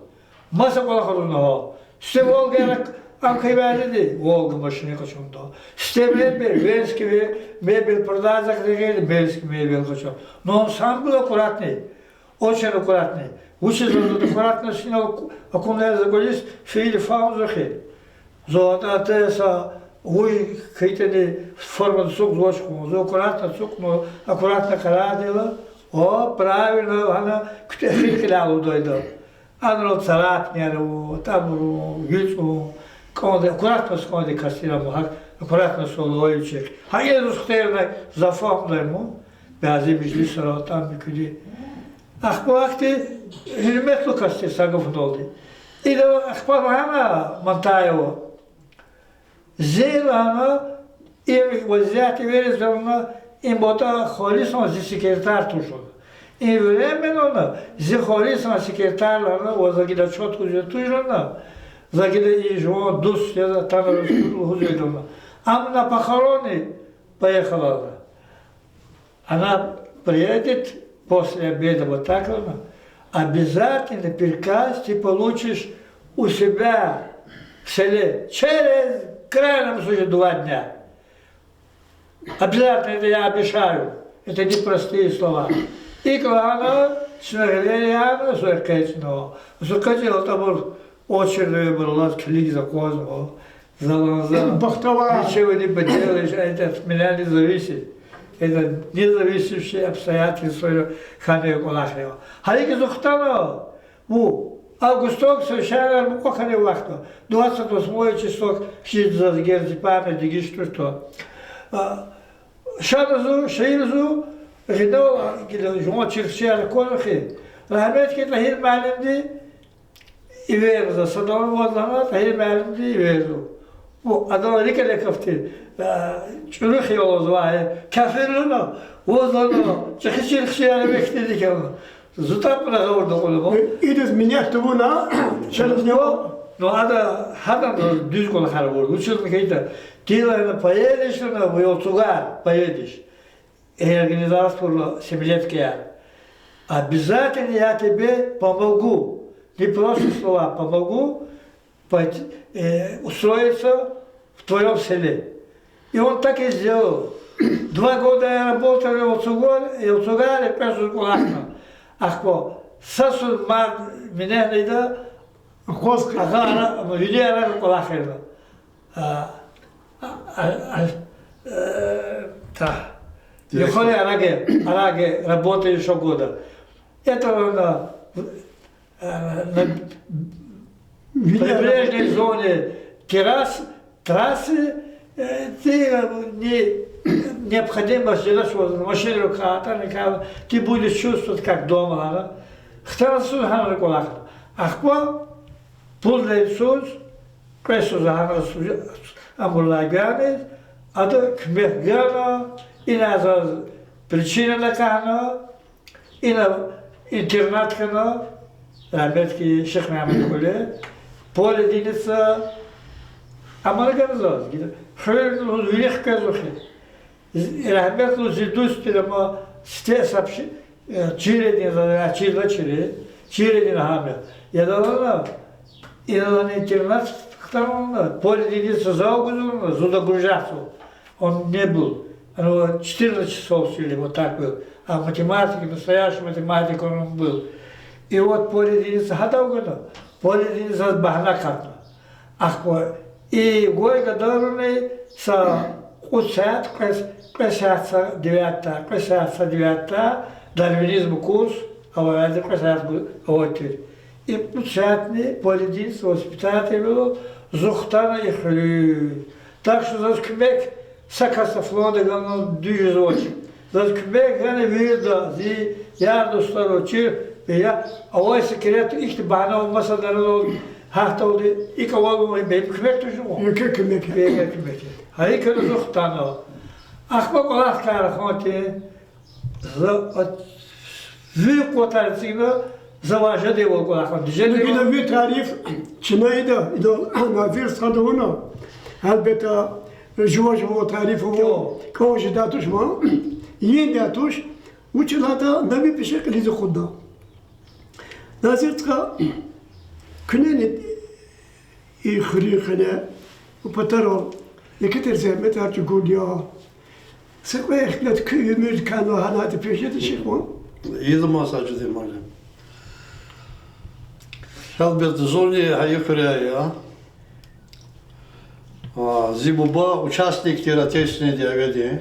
Маса кӀвалахар авуна гьа. Сифте Волгаяр ам квайди, Волга машинаяр къачунда. Сифте мебель, венский ве-, мебель продажадиз гъиз, венский мебель къачун. Но он сам был аккуратный. Очень аккуратный. Вучиз заз аккуратность инал акунвай за кӀвализ фейила фагьум жеда хьи. Зун атӀа са вуй хьайитӀани формада ацукьзавач хьун. Зун аккуратно ацукьна, аккуратно къарагъайла, о, правильно, гьана куьтягь хьайила кьиле алудайда. Анрал царапинаяр авун, атӀабурун, вицӀун, кӀанда, аккуратность кӀанда кас тир ам, гьакӀ аккуратностьдал авай вичихъ. Гьа и зун хтайна за фагьумдай ман, бязи межлисра атӀан муькуьди. Ахпа ахьтин гьуьрметлу кас тир са гафуналди. Ида ахпа лагьана Мантаева. Зи лагьана, им вазият эверзава лагьана, им ятӀа халисан зи секретарь туш лагьана. Им временно лагьана, зи халисан секретарь лагьана, ва за гила чат гузвай туш лагьана, за гила и жуван дуст яз атана лугьузвайди лагьана. Ам на похороны поехала лагьана. Она приедет после обеда, вот так лагьана, обязательно приказ ты получишь у себя в селе через, в крайнем случае, два дня. Обязательно, это я обещаю. Это непростые слова. ИкӀ лагьана, чна гъилер яна, зун экъечӀнава. Зун экъечӀайла абур очередь абур алаз килигиз акъвазна. Залан за. Бахтавар. Ничего не поделаешь, это от меня не зависит. Это независящие обстоятельства хьанвай кӀвалах я. Гьа икӀ зун хтана, ву, августдин совещание мукьва хьанвай вахтунда, двадцать восьмое число, кхьиз заз герз память дегиш туштӀа. А, шад я зун, шаир я зун, гъинал, а, гила жуван чирхчияр аквазва хьи, рагьметдик ТӀагьир муаллимди эверзава, садалан ваз лагьана, ТӀагьир муаллимди эверзава. Ву, адал рикӀел акаф тир, а, чӀуру хиялзава, э, кафиррина, ваз лагьана, чӀехи чирхчияр эвичтиди кана. Зун тапна гъавурда кьуна. Идаз минет тавуна, через него. Ну, ада гьадан дуьз кӀвалахар авур. Вучиз лагьайтӀа, ты, наверное, поедешь, наверное, в Ялцугар поедешь. И организовать авурла семилеткаяр. Обязательно я тебе помогу. Не просто слова, помогу пойти, э, устроиться в твоём селе. И он так и сделал. Два года я работал в Ялцугар-, Ялцугаре, кьве йисуз кӀвалахна. Ахпа са йисуз мад винел ийида, агъа ара, вине ара кӀвалахна. А, а, а, а, э, та. Директор. Юкъуз араге, араге работал ещё года. Это, э, на прибрежной зоне террас-, трассы, э, ты, э, не, необходимость ждать, что машина руката, никак, ты будешь чувствовать как дома, ана. Хтана йисуз гьана кӀвалахна. Ахпа пул лагьай йисуз, кьве йисуз гьана йисуз, амурлай гана, ада куьмек гана, ина заз причина акахьна, ина интернат хьана, рагьметдик Шихмягьмедулуьн, Поле Деница, амма гана заз, хуьр лугьуз вири хквезва хьи. Рагьметлу зи дуст тир, амма сифте са пши-, э, чирдин за, э, чирла чири, чирдин гьам я. Ядалана, инал интернат хтанвална, Поле Деница зав гузва, зун дагужахзва. Он не был. Ана четырнадцать часов учили, вот так был. А математик, настоящий математик он был. И вот Поле Деница гьадав гана, Поле Деница багьна катна. Ахпа и гвай гадайрини са кьуд сят, кьве, кьве сят са девятта, кьве сят са девятта, дарвинизма курс, авайди кьве сят гу-, авай тир. И кьуд сятни Поле Деница воспитатель вилив зун хтана и хуьруьз. Так что заз куьмек са кас флонда гана дуьз жезвач. Заз куьмек гана вирида, зи яр-дустар, чир, я, авай секрет, ихьтин багьна маса даранал, гьахьталди, икӀ авал, бегьем куьмек тушни? Еке куьмек. Еке куьмек. Гьа икӀ хьана зун хтана. Ахпа кӀвалахдикай рахун тир, за, а, ви къуватар эцигна, за ваз жедайвал кӀвалахна. Жедай. Гила ви тариф чна ийида, ида Назир стхади авуна, гьелбетда, жува-жуван тариф авун кӀан жедай туш ма, ийидай туш, вучиз лагьайтӀа на ви пеше кьилиз акъудна. Назир стха, куьнени и хуьруьн къене патарал еке тир зегьметар чӀугур я. Са кьве ихтилат куь уьмуьрдикай гьанайтӀа пешеди шихван. Ийида ман, Сажидин муаллим. Гьелбетда, зунни гьа и хуьряй я. А, зи буба участник тир Отечественной дяведин.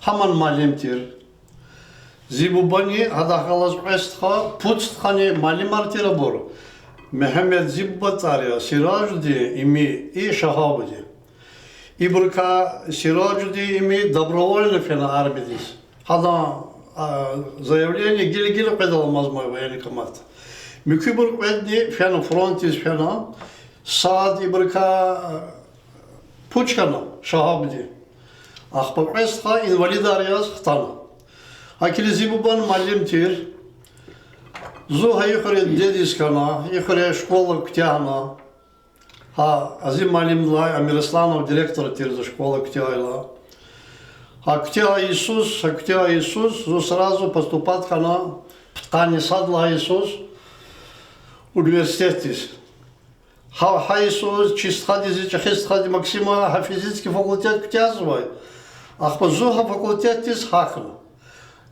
Гьамни муаллим тир. Зи бубани гьадахъ галаз кьве стха, пуд стхани муаллимар тир абур. Мегьамед зи буба цӀар я, Сиражудин, ими, и Шагьабудин. Ибурукай Сиражудин, ими добровольно фена армиядиз. Гьадан, а, заявление гила-гила къведал амазмай военкомат. Муькуьбур кьведни фена, фронтдиз фена. Сад ибурукай, а, пуч хьана, Шагьабудин. Ахпа кьве стха инвалидар яз хтана. Гьакӏ хьайила зи бубани муаллим тир. Зун гьа и хуьре дидедиз хьана, и хуьре школа куьтягьна. Гьа, а зи муаллимдилай Амирасламов директор тир, зун школа куьтягьайла. Гьа куьтягьай йисуз, гьа куьтягьай йисуз зун сразу поступать хьана, пудкъанни сад лагьай йисуз, университетдиз. Гьа, гьа йисуз чи стхади, зи чӏехи стхади Максима гьа физический факультет куьтягьзавай. Ахпа зун гьа факультетдиз гьахьна.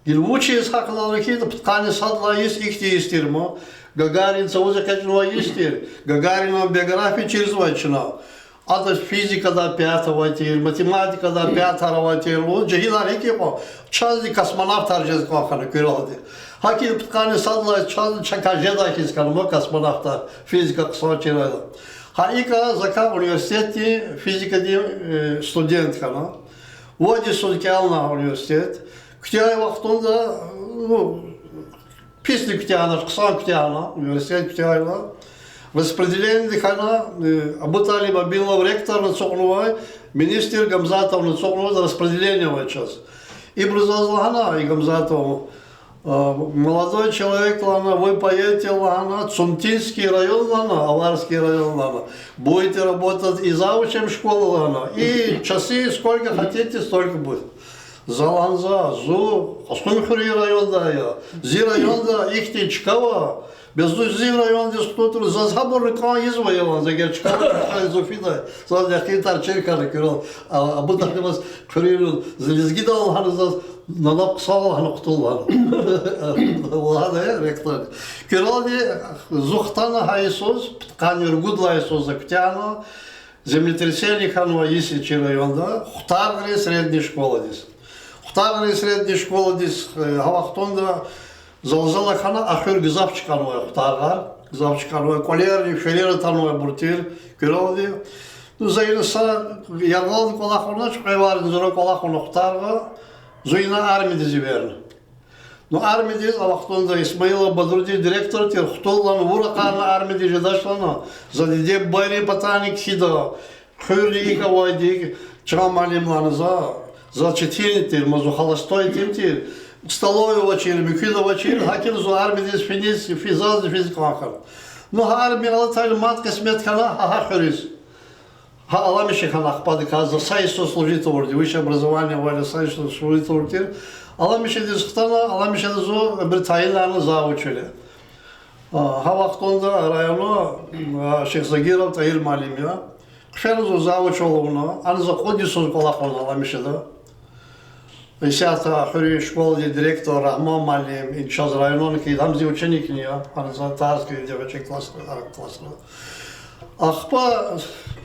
Гила вучиз гьахьна хьайитӀа, пудкъанни сад лагьай йис ихьтин йис тир ман. Гагарин цавуз экъечӀнавай йис тир. Гагаринан биография чирзавай чна. Ада физикада пятый авай тир, математикада пятый авай тир. Лугьуз жегьилар гьикӀ я кьван, чазни космонавтар жез кӀан хьана Куьрелди. ГьакӀ хьайила пудкъанни сад лагьай чазни чакай жедай хьиз хьана ман космонавтар, физика хъсан чирайла. Гьа икӀ закай университетдин физикадин, э, студент хьана. Вад йисуз кӀелна университет. Куьтягьай вахтунда, ну, писни куьтягьна, хъсан куьтягьна, университет куьтягьайла. Распределениеди хьана, э, Абуталиб Абилов ректорни ацукьнавай, министр Гамзатовни ацукьнавай, распределение авай чаз. Ибуру заз лагьана, и Гамзатовни, а, молодой человек, лагьана, вы поедете, лагьана, Цумтинский район, лагьана, Аварский район, лагьана, будете работать и завучем школы, лагьана, и часы сколько хотите, столько будет. За лагьана, за, зун Кьасумхуьруьн райондай я. Зи районда ихьтин чка ава, бес зун зи райондиз кутур, заз гьабурни кӀан ийизва, я лагьана, за эгер чка авай, чка зун фидай, заз яхинтар чир хьана Куьрел, а, Абуталибаз хъуьруьрун, за лезгидал лагьана, заз на лап хъсан лагьана кутуна лагьана. Лагьана я ректор. Куьрелди зун хтана гьа йисуз, пудкъанни ругуд лагьай йисуз за куьтягьна, землетрясение хьанвай йис я чи районда, Хтаргърин средний школадиз. Хтаргърин средний школадиз, э, гьа вахтунда залзала хьана, а хуьр гзаф чкӀанвай Хтаргъар, гзаф чкӀанвай, кӀвалерни, ферер атанвайбур тир Куьрелди. Ну, за ина са яргъалди кӀвалахунач, кьве варни зура кӀвалахуна Хтаргъа, зун ина армиядиз эверна. Ну, армиядиз а вахтунда Исмаилов Бадрудин директор тир, хтуллан вур акъарна армиядиз жедач лагьана, за диде-бубайрин патани кхьида, хуьрни икӀ авайди, чан муаллим, лагьана, за, за четверник тир, ма зун холостой итим тир, столовая авачир, муькуьда авачир, гьакӀ хьайила зун армиядиз финиз, фи-, зазни физ кӀан хьана. Ну, гьа армия алатайла мад кьисмет хьана гьа, гьа хуьруьз. Гьа Аламиша хьана ахпа адакай, за са йисуз служить авурди, высшее образование авайла са йисуз служить авур тир. Аламишадиз хтана, Аламишада зун абуру тайинарна завучвиле. А, гьа вахтунда райондин, а, Шихзагиров ТӀагьир муаллим я. Хъфена зун завучвал авуна, ана за кьуд йисуз кӀвалахна Аламишада. Исятда хуьруьн школадин директор Рагьман муаллим, и чаз районда кӀелна, гьам зи ученикни я, ана за тарс куьн девочек класс, а, классра. Ахпа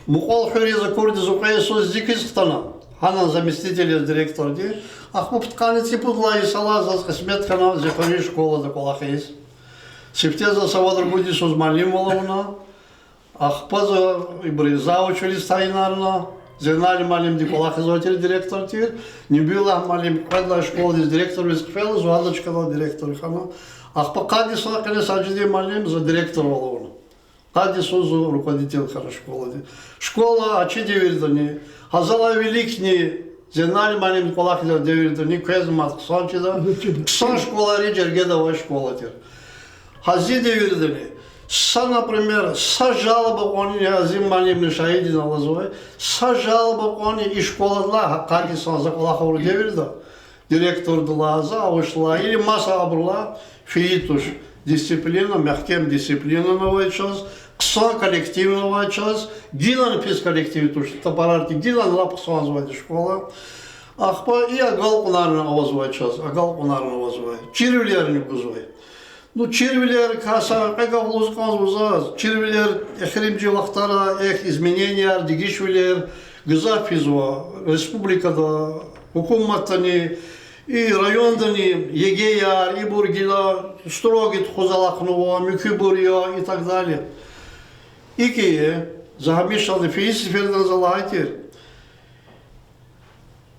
мукьвал хуьруьз акурди зун кьве йисуз зи квез хтана, гьана заместитель яз директорди. Ахпа пудкъанни цӀипуд лагьай йисалай заз кьисмет хьана зи хуьруьн школада кӀвалахиз. Сифте за са вад-ругуд йисуз муаллимвал авуна. Ахпа за ибуру завучвилиз тайинарна, Зейнали муаллимди кӀвалахизвай тир, директор тир, Небиуллагь муаллим кьвед лагьай школадиз директорвилиз хъфена, зун гьадан чкадал директор хьана. Ахпа къад йисалай къене Сажидин муаллим за директорвал авуна. Къад йисуз зун руководитель хьана школадин. Школа а чи девирдани, гьа залай виликни, Зейнали муаллимди кӀвалахизвай девирдани, квезни мад хъсан чида. Хъсан школайрин жергеда авай школа тир. Гьа зи девирдани, са, например, са жалоба кьванни, Азим муаллимни шагьидни алазвай, са жалоба кьванни и школадилай, гьа къад йисан за кӀвалах авур девирда, директордилай, завучдилай, или маса абурулай, фейи туш. Дисциплина, мягькем дисциплинани авай чаз, хъсан коллективни авай чаз, гилани пис коллектив туш, тапарар тир, гилани лап хъсанзавайди школа. Ахпа и агалкьунарни авазвай чаз, агалкьунарни авазвай, чирвилерни гузвай. Ну, чирвилерикай са кьве гаф лугьуз кӀанзава заз, чирвилер эхиримжи вахтара эхь, измененияр, дегишвилер гзаф физва республикада, гьукуматдани, и райондани, ЕГЭ-яр, ибур гила строгий тухуз алахънава, муькуьбур я и так далее. ИкӀ я, за гьамишалди фейи сеферда за лагьай тир.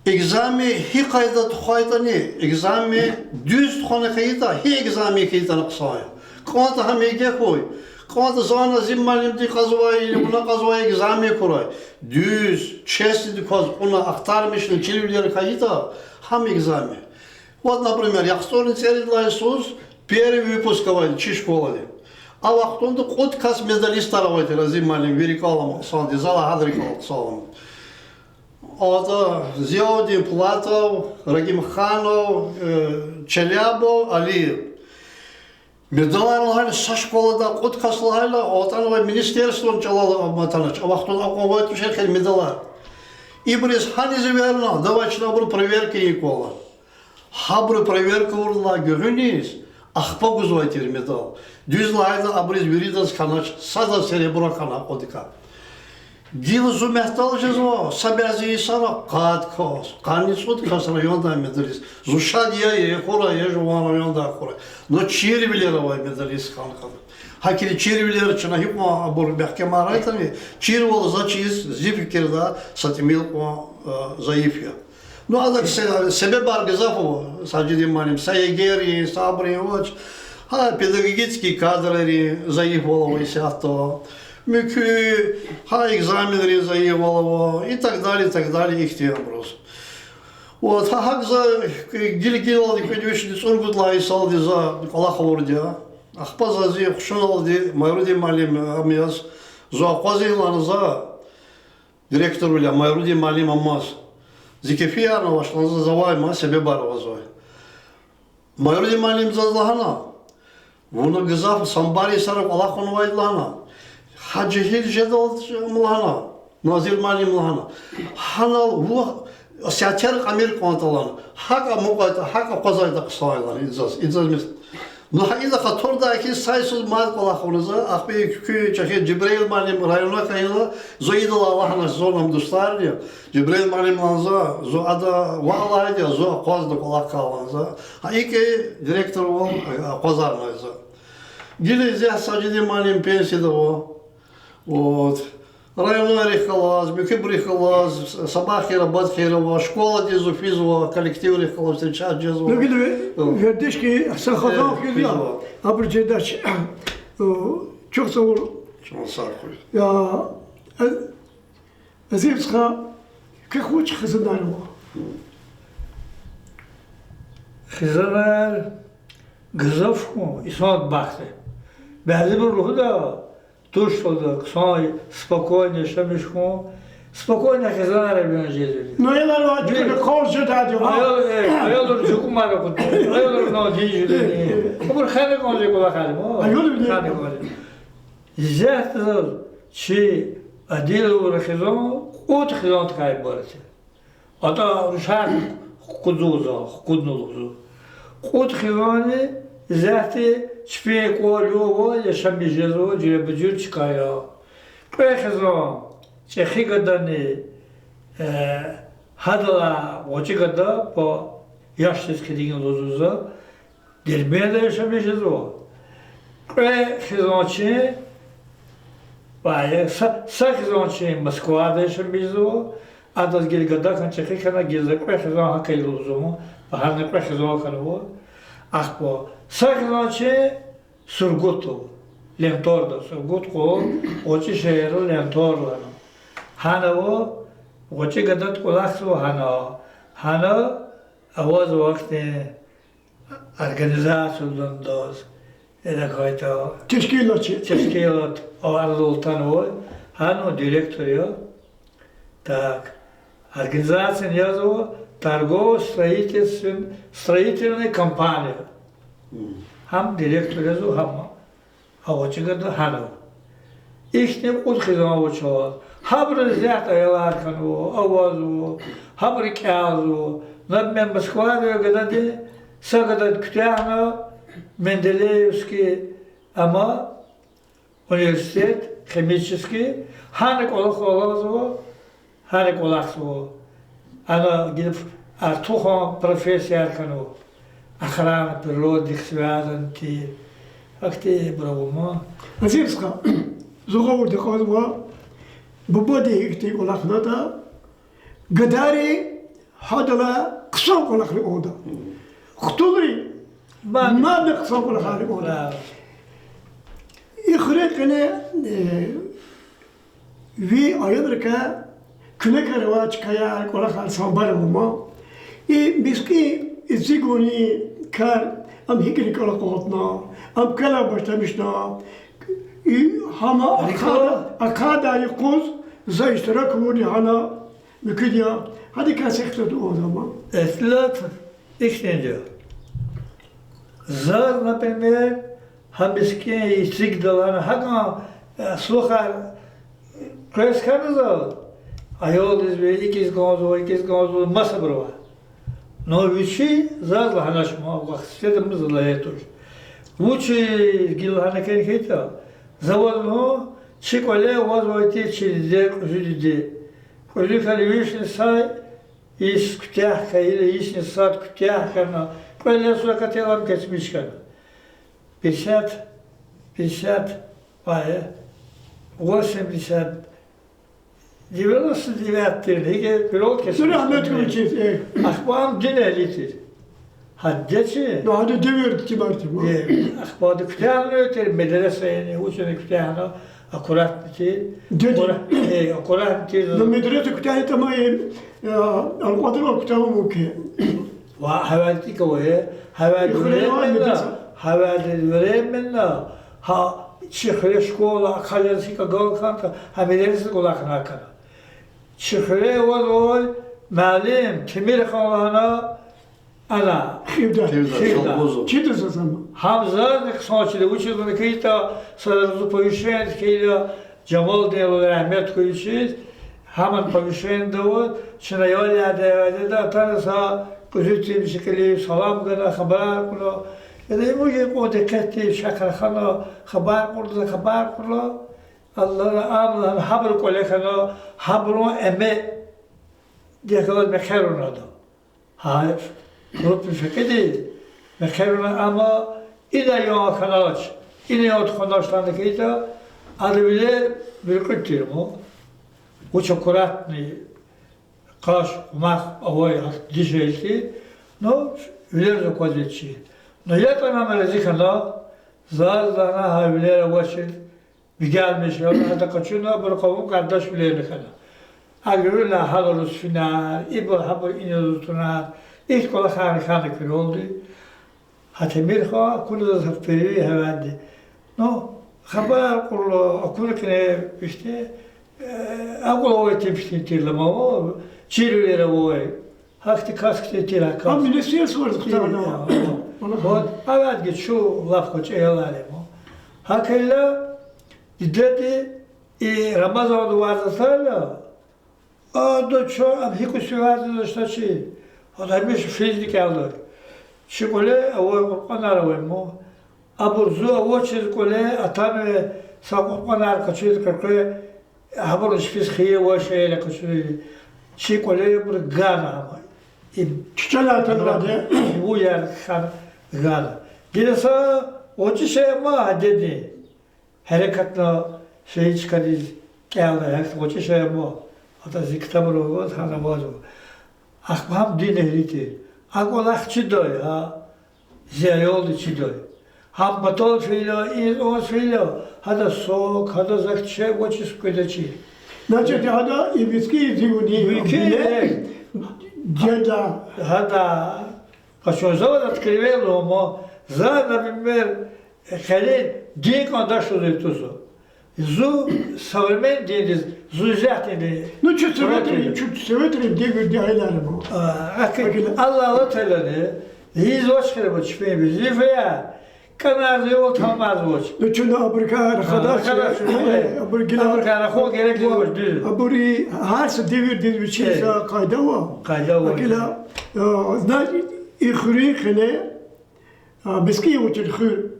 Экзамен гьи къайдада тухвайтӀани, экзамен дуьз тухвана хьайитӀа, гьи экзамен хьайитӀани хъсан я. КӀантӀа гьам ЕГЭ хьуй, кӀантӀа за Азим муаллимди кьазвай или вуна кьазвай экзамен хьурай. Дуьз, честныйдик кваз кьуна, ахтармишна чирвилер хьайитӀа, гьам экзамен. Вот, например, яхцӀурни цӀерид лагьай йисуз первый выпуск авайди чи школадин. А вахтунда кьуд кас медалистар авай тир, Азим муаллим, ви рикӀел алама хъсанди, за лагьайди рикӀел алама хъсан. АтӀа Зияудин, Пулатов, Рагимханов, э, Челябов, Алиев. Медалар лагьайла са школадай кьуд кас лагьайла, атӀанвай министерствони чӀалал аматанач. А вахтунда акьван авай тушир хьи медалар. Ибуруз гьаниз эверна, давай чна абурун проверка ийин кӀвалах. Гьабуру проверка авурдалай гуьгъуьниз, ахпа гузвай тир медал. Дуьз лагьайтӀа, абуриз виридаз хьанач, садаз серебро хьана акьулдикай. Гила зун мягьтел жезва, са бязи йисара къад кас, къанни цӀуд кас райондай медалист. Зун шад я, я хьурай, я жуван райондай хьурай. Но чирвилер авай медалист хьана кӀанда. ГьакӀни чирвилер чна гьикьван абур мягькемарайтӀани, чирвал за чиз, зи фикирда, са тӀимил кьван, э, зайиф я. Ну, адак се-, себебар гзаф ава, Сажидин муаллим, са ЕГЭ-рин, са абурун авач, гьа педагогический кадрарин зайифвал ава исятда. Муькуь, гьа экзаменрин зайифвал ава, и так далее, и так далее, ихьтин абуруз. Вот, гьа, гьакӀ за гила-гилалди кӀуьд вишни цӀуругуд лагьай йисалди за кӀвалах авурди я. Ахпа за зи хушуналди Майрудин муаллим ам яз, зун акъвазин лагьана за, директорвиляй Майрудин муаллим амаз. Зи кефиярни авач лагьана за, завай ман себебар авазвай. Майрудин муаллим заз лагьана: вуна гзаф самбар йисара кӀвалах авунвайди лагьана. Гьа жегьил жедалди ам лагьана, Назир муаллим лагьана. Гьанал вун сятер кьамир кӀантӀа лагьана. ГьакӀ амукьайтӀа, гьакӀ акъвазайтӀа хъсан я лагьана, и заз, и заз мес-, ну, гьа идахъ турдай хьиз са йисуз мад кӀвалах авуна за, ахпа куь чӀехи Жибрил муаллим райондай хьайила, зун идалай лагьанач, зун ам дустарни я. Жибрил муаллим лагьана за, зун ада ваъ лагьайди я, зун акъвазна кӀвалахай лагьана за. Гьа икӀ директорвал акъвазарнай за. Гила исятда Сажидин муаллим пенсияда ава. Вот. Районрихъ галаз, муькуьбурухъ галаз, сабан хийир, абад хийир ава, школадиз зун физва, коллективрихъ галаз встречать жезва. Ну, гила вердиш хьи, са хизан хьиз я, абур жедач, чухсагъул. Чан сагъ хьуй. Я, э, Азиз стха, квехъ вуч хизанар ава? Хизанар гзаф хьун, инсан бахт я. Бязибуру лугьуда, туш лугьуда, хъсан, спокойно яшамиш хьун. Спокойно хизанар авун жезвайди. Ну, аялар ва чукуна кал жедайди ва. Аял, э, аялар жукумар акъудун, аялар на дин жедани. Абур хана кӀан жи кӀвалахар ма. Аял хана кӀан жи. Исятда заз чи Адиловра хизан кьуд хизандикай ибарат я. АтӀа рушар хкудзава за, хкудна лугьузва. Кьуд хизанни исятда чпин кӀвал-югъ ава, яшамиш жезва, жуьреба-жуьре чка я. Кьве хизан чӀехи гадани, э, гьадалай гъвечӀи гада по яшдиз хьайитӀани лугьузва за, Дербентда яшамиш жезва. Кьве хизанчин, ва я са, са хизанчин Москвада яшамиш жезва. Адаз гила гада хьана, чӀехи хьана, гила за кьве хизан гьакӀ я лугьузва, багьана кьве хизан хьанва. Ахпа са хизанчин Сургутда ава, Лемторда, Сургут къул, гъвечӀи шегьерда Лемтор лагьана. Гьана ава, гъвечӀи гадади кӀвалахзава гьана. Гьана авазва ахьтин организация лугьудай, идакайтӀа тешкилат, тешкилат, ар лугьун атанвай, гьана директор я. Так. Организацияни язва торгово-строительная, строительная компания. Гьам директор язва, гьам. А гъвечӀи гада гьана ава. Ихьтин кьуд хизан ава чаз. Гьабуру исятда аялар хьанва, авазва, гьабуру кӀелзава. Например, Москвада я гадади, са гадади куьтягьна Менделеевский, амма университет, химический, гьана кӀвалахзава, гьана кӀвалахзава. Ана гила артухан профессияяр хьанва. Охрана природы, связан тир. Ахьтинбур ава ман. Азиз стха, зун гъавурда кьазва, бубади ихьтин кӀвалахнатӀа, гадайри гьадалай хъсан кӀвалахар авурда. Хтулри мадни хъсан кӀвалахар авурда. И хуьре къене, э, ви аялрикай куьне кар авай чкаяр, кӀвалахар, самбар ава ман. И мискӀин эцигунин кар, ам гьикӀ рикӀел акъалтна, ам квелай башламишна, и гьам ахъайдай юкъуз за иштирак авурди гьана муькуьд я. Гьадакай са ихтилат авурда ман. Ихтилат ихьтинди я. Заз, например, гьа мискӀин эцигдалди гьакӀан, э, слухар къвез хьана зал, аялдиз ви икӀиз кӀанзава, икӀиз кӀанзава, масабурувай. Ну, вичи заз лагьанач, ма вахт сифтеда муз лагьай туш. Вучиз гила лагьана кӀан хьайитӀа, за ваз лугьун, чи кӀвале авазвай тир чи диде, кьуьзуь диде. Кьуьзуь хьана вишни сад йис куьтягь хьайила, йисни сад куьтягь хьана, кӀвале сура кателам кечмиш хьана. Пятьдесят, пятьдесят, ай, восемьдесят, девяносто девятый тир, гьикӀ куьрал кесиб. Ну, рагьмет хьуй вичиз, э. Ахпа ам дин эгьли тир. Гьа дидеди чи. Ну, гьада девирди тимар тир, ма. Э, ахпа ада куьтягьна тир, медресаяни, вучни куьтягьна, аккуратный тир. Дидеди. Аккура-, э, аккуратный тир. Ну, медреса куьтягьна тамай, э, алкьвадрал куьтягьун мумкин. Ва гьавайди икӀ авай, гьавайди Ихуьрел вирен авай медресада, гьавайди вирен, гьа чи хуьре школа ахъайиз гьикӀ агал хьанатӀа, гьа медресада кӀвалахна хьана. Чи хуьре авай муаллим Темирхан лагьана, ана, Хивда. Хивда. Чида заз ам? Гьам зазни хъсан чида, вучиз лагьана хьайитӀа, са зун повышение хьайила, Жамалдин лугьуз, рагьмет хьуй вичиз, гьамни повышениеда аваз, чна ял ядай вегьеда, атана са кьуьзуь тир, шикили салам гана, хабар кьуна. Яда, им вуж я кьван дикъетдив, чахъ рахана, хабар кьурла, хабар кьурла. Аллагьди, ам лагьана, гьабурун кӀвале хьана, гьабурун эме дегьлаз мехъерунда. Гьа, группа фекьиди, мехъерунда, амма ина ян хьанач, ина ян тухунач лагьана хьайитӀа, ада вилер буьркьуьд тир ма. Вуч аккуратный, къаш, къумах авай, гьа дишегьли тир, ну, вилер аквазвач чи. Ну, ятӀани ам рази хьана, заз лагьана гьа вилер авачир, бегенмиш я, гьада къачуна, абуру къавум-къардаш вилерни хьана. Агъуьрна гьабуруз финар, ибур гьабур иниз атунар, ихьтин кӀвалахар хьана куьрелди. Гьа Темирхан акуна заз гьа впери гьаванди. Ну, хабар кьурла, акуна кьине ихьтин, э, акьул авай итим хьтин тирла ма, чирвилер авай. Гьахьтин кас хьтин тир а кас. Ам министерствода хтана. Вот, авайди чун лап гъвечӀи аялар я ма. ГьакӀ хьайила, дидеди и Рамазан варз атайла, ада чун ам гьикӀ сивяз жезвачтӀа чи, ада гьамиша физди кӀелдай. Чи кӀвале авай Къуръанар авай ма. Абур зун авачиз кӀвале атанвай, са Къуръанар къачуз къекъвей, гьабур чпиз хийир авай шейэр къачуз. Чи кӀвале абур гана гьама. И чичалай атанвайди, вуяр хьана гана. Гила са гъвечӀи шей ма гьа дидедин. Гьерекатна шей чкадиз кӀелна, гьахьтин гъвечӀи шей ма. Ада зи ктабра аваз, гьана авазва. Ахпа гьам дин эгьли тир. А кӀвалах чидай, гьа, зи аялди чидай. Гьам патал фейила, иниз аваз фейила, гьада сок, гьада зак чеб вачиз къведачир. Значит, гьада и виски зивни Виски биле, э. Деда. Гьада. Къачун завод открывал лугьун ма, за, например, къенин дин кӀандаш лугьуз тузва. Зун современный диндиз, зун исятда Ну, чун советрин, чун советрин девирдин аялар я ма. А, акӀ, Акила. Аллагь Таалади ийизвач хьи ма чпин везифаяр, кӀанарзавайвал тамамарзавач. Ну, чун абурукай рахадач, рахадач, э, э, абур гила, абурукай рахун герек жезвач, дуьз. Абур гьар са девирдиз вичин Э. са къайда ава. Къайда ава. Акила, э, знаете, и хуьруьн къене, а, мискӀин авачир хуьр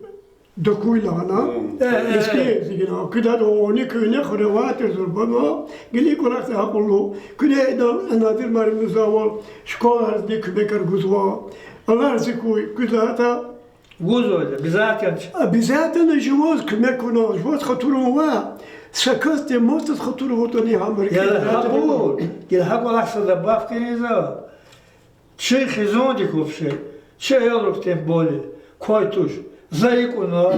Дакуй лагьана. Э, э, МискӀин э. зигина. Куьдад вани куьне хуьревай тир зурба ма, гила и кӀвалахза акьуллу. Куьне идан Надир муаллимдиз авал школайризни куьмекар гузва. Аллагь рази хьуй, куьз лагьайтӀа, Гузва, обязательно. Обязательно жуваз куьмек авуна, жуваз хатур авун ва са касдин масадаз хатур аватӀани гьам рикӀел Яда, гьабур, гила гьа кӀвалахза добавка ийизва. Чи хизандик вообще, чи аялрик тем более, квай туш. За икӀ авуна,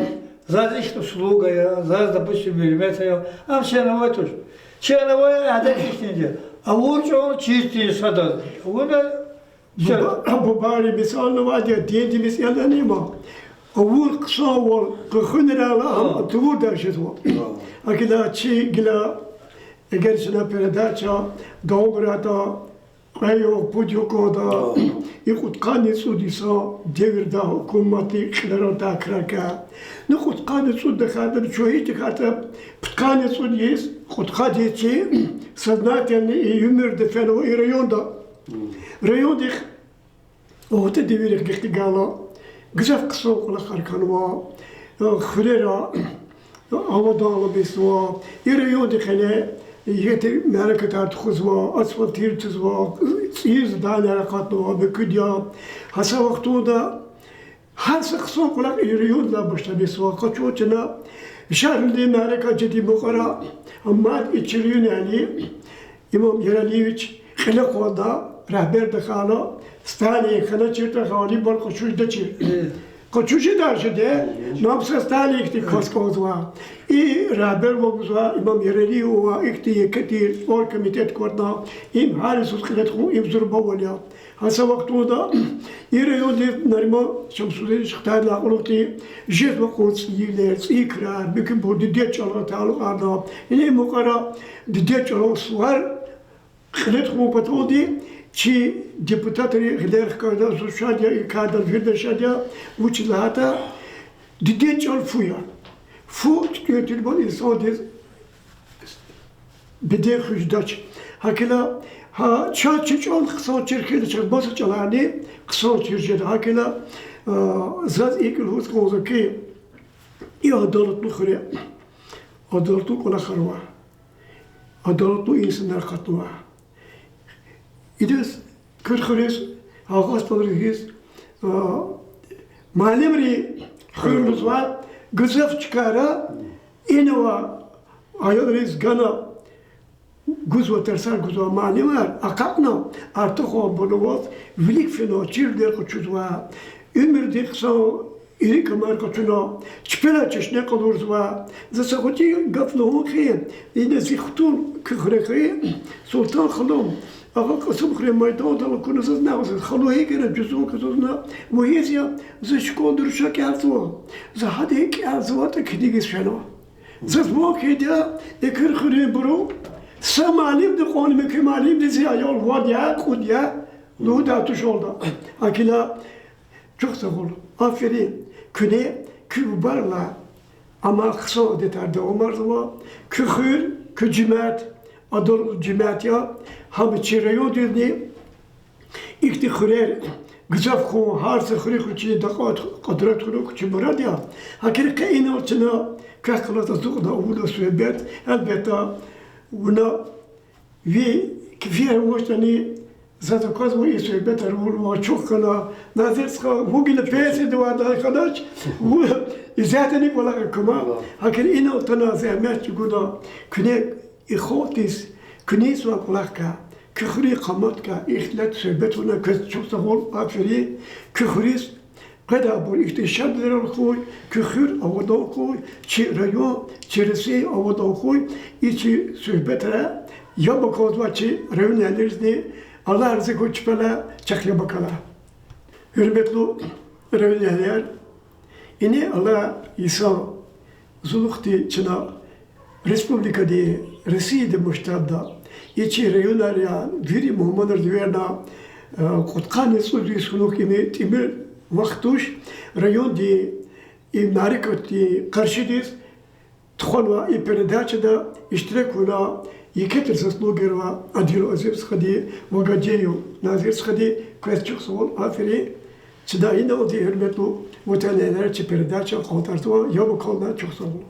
заз ихьтин услуга ая, заз, допустим, гьуьрмет ая, ам чна авай туш. Чна авай адет ихьтинди я. Авур чӀавуз чиртин садазни. Вуна Буба-, бубайри мисал авайди я, динди мисал ава ма. Авур хъсанвал къахуьнрал ам тавурдай жезва. Акила чи гила, эгер чна передача давамарда, кьве югъ, пуд югъ кӀанда, и кьудкъанни цӀуд йисан девирда гьукуматдин кьилералди крар хьана. Ну, кьудкъанни цӀуд тахьайтӀа, чун гьич тахьайтӀа, пудкъанни цӀуд йис, кьудкъад йис чи сознательно и уьмуьрда фенва и районда. Райондихъ АлатӀа девирихъ гекъигайла, гзаф хъсан кӀвалахар хьанва, хуьрера аваданлу бесва, и районди къене икьи мярекатар тухузва, асфальтировать ийизва, цӀийи зданияр акъатнава, муькуьд я. Гьа са вахтунда гьар са хъсан кӀвалах и райондилай башламишзава. Къачу чна Шарвилидин мярекат жеди мукьвара, амма и чи районни Имам Яралиевич кьиле кьванна, регьбер тахьайла, Сталин хьаначиртӀа, гъалибвал къачуз жедачир. Къачуз жедай жеди, нам са Сталин ихьтин кас кӀанзава. И регьбервал гузвай Имам Яралиев ва ихьтин еке тир оргкомитет кватӀна, им гьар йисуз кьиле тухун, им зурбавал я. Гьа са вахтунда и районди Нариман Шамсудинович хтайдалай кьулухъди жезва кьван цӀийивилер, цӀийи крар, муькуьбур дидед чӀалан талукьарна, ина мукьвара дидед чӀалан сувар кьиле тухун паталди чи депутатри гъилер хкажда, зун шад я, и кардал вирида шад я, вучиз лагьайтӀа дидед чӀал фу я. Фу туькӀуьр тирбан инсандиз беден хуьз жедач. ГьакӀ хьайила, гьа чаз чи чӀал хъсан чир хьайила, чаз маса чӀаларни хъсан чир жеда. ГьакӀ хьайила, а, заз икӀ лугьуз кӀанзава хьи, и адалатлу хуьре адалатлу кӀвалахар ава, адалатлу инсанар акъатнава. Идаз, Куьр хуьруьз, Агъа СтӀалризиз, а, муаллимри хуьр лугьузва, гзаф чкайра инал аялриз гана гузва, тарсар гузва муаллимар, акъатна, артухарбуруваз вилик фена, чирвилер къачузва, уьмуьрдин хъсан ирикамар къачуна, чпелай чешне къалурзава. За са гъвечӀи гаф лугьун хьи, ина зи хтул куь хуьре хьи, Султан халу, Агъа Кьасумхуьруьн майдандал акуна заз нагъв заз халу гьикӀ я жузун кузузна, мугьиз я, за школада руша кӀелзава. За гьада кӀелзаватӀа килигиз фена. Заз ван хьайиди я, и Куьр хуьруьнбуру са муаллимди кьван, муькуь муаллимди зи аял вад я, кьуд я, лугьудай тушалда. ГьакӀ хьайила, чухсагъул, аферин, куьне куь бубайрилай амай хъсан адетар давамарзава, куь хуьр, куь жемят, адалатлу жемят я, гьам чи райондизни ихьтин хуьрер гзаф хьун, гьар са хуьруьхъ вичин такьат, къудрат хьун чи мурад я. ГьакӀ хьайила къе инал чна квехъ галаз ацукьна авуна суьгьбет, гьелбетда, вуна ви кефияр авачтӀани, заз аквазва и суьгьбетар авунва, чухъ хьана, Назир стха, вун гила пенсиядивайди хьанач, вун исятдани кӀвалахар кума. ГьакӀ хьайила инал атана, зегьмет чӀугуна, куьне и халкьдиз куьне ийизвай кӀвалахрикай, куь хуьруьн къаматдикай ихтилат, суьгьбет авуна квез чухсагъул, аферин, куь хуьруьз къведайбур ихьтин шадвилерал хьуй, куь хуьр авадан хьуй, чи район, чи Россия авадан хьуй, и чи суьгьбетра яб акалзавай чи районэгьлийризни, Аллагь рази хьуй чпелай, чахъ яб акала. Гьуьрметлу районэгьлияр, ингье алай йисан зулухъди чна республикадин, Россиядин масштабда, и чи районар я, вири мугьманар эверна, э, кьудкъанни цӀуд йис хьунухь, им тӀимил вахт туш, райондин и мярекатдин къаршидиз тухванвай и передачада иштирак авуна еке тир заслугаяр авай Адил Азим стхади ва Гаджиев Назир стхади, квез чухсагъул, аферин. Чна иналди, гьуьрметлу ватанэгьлияр, чи передача акьалтӀарзава, яб акална, чухсагъул.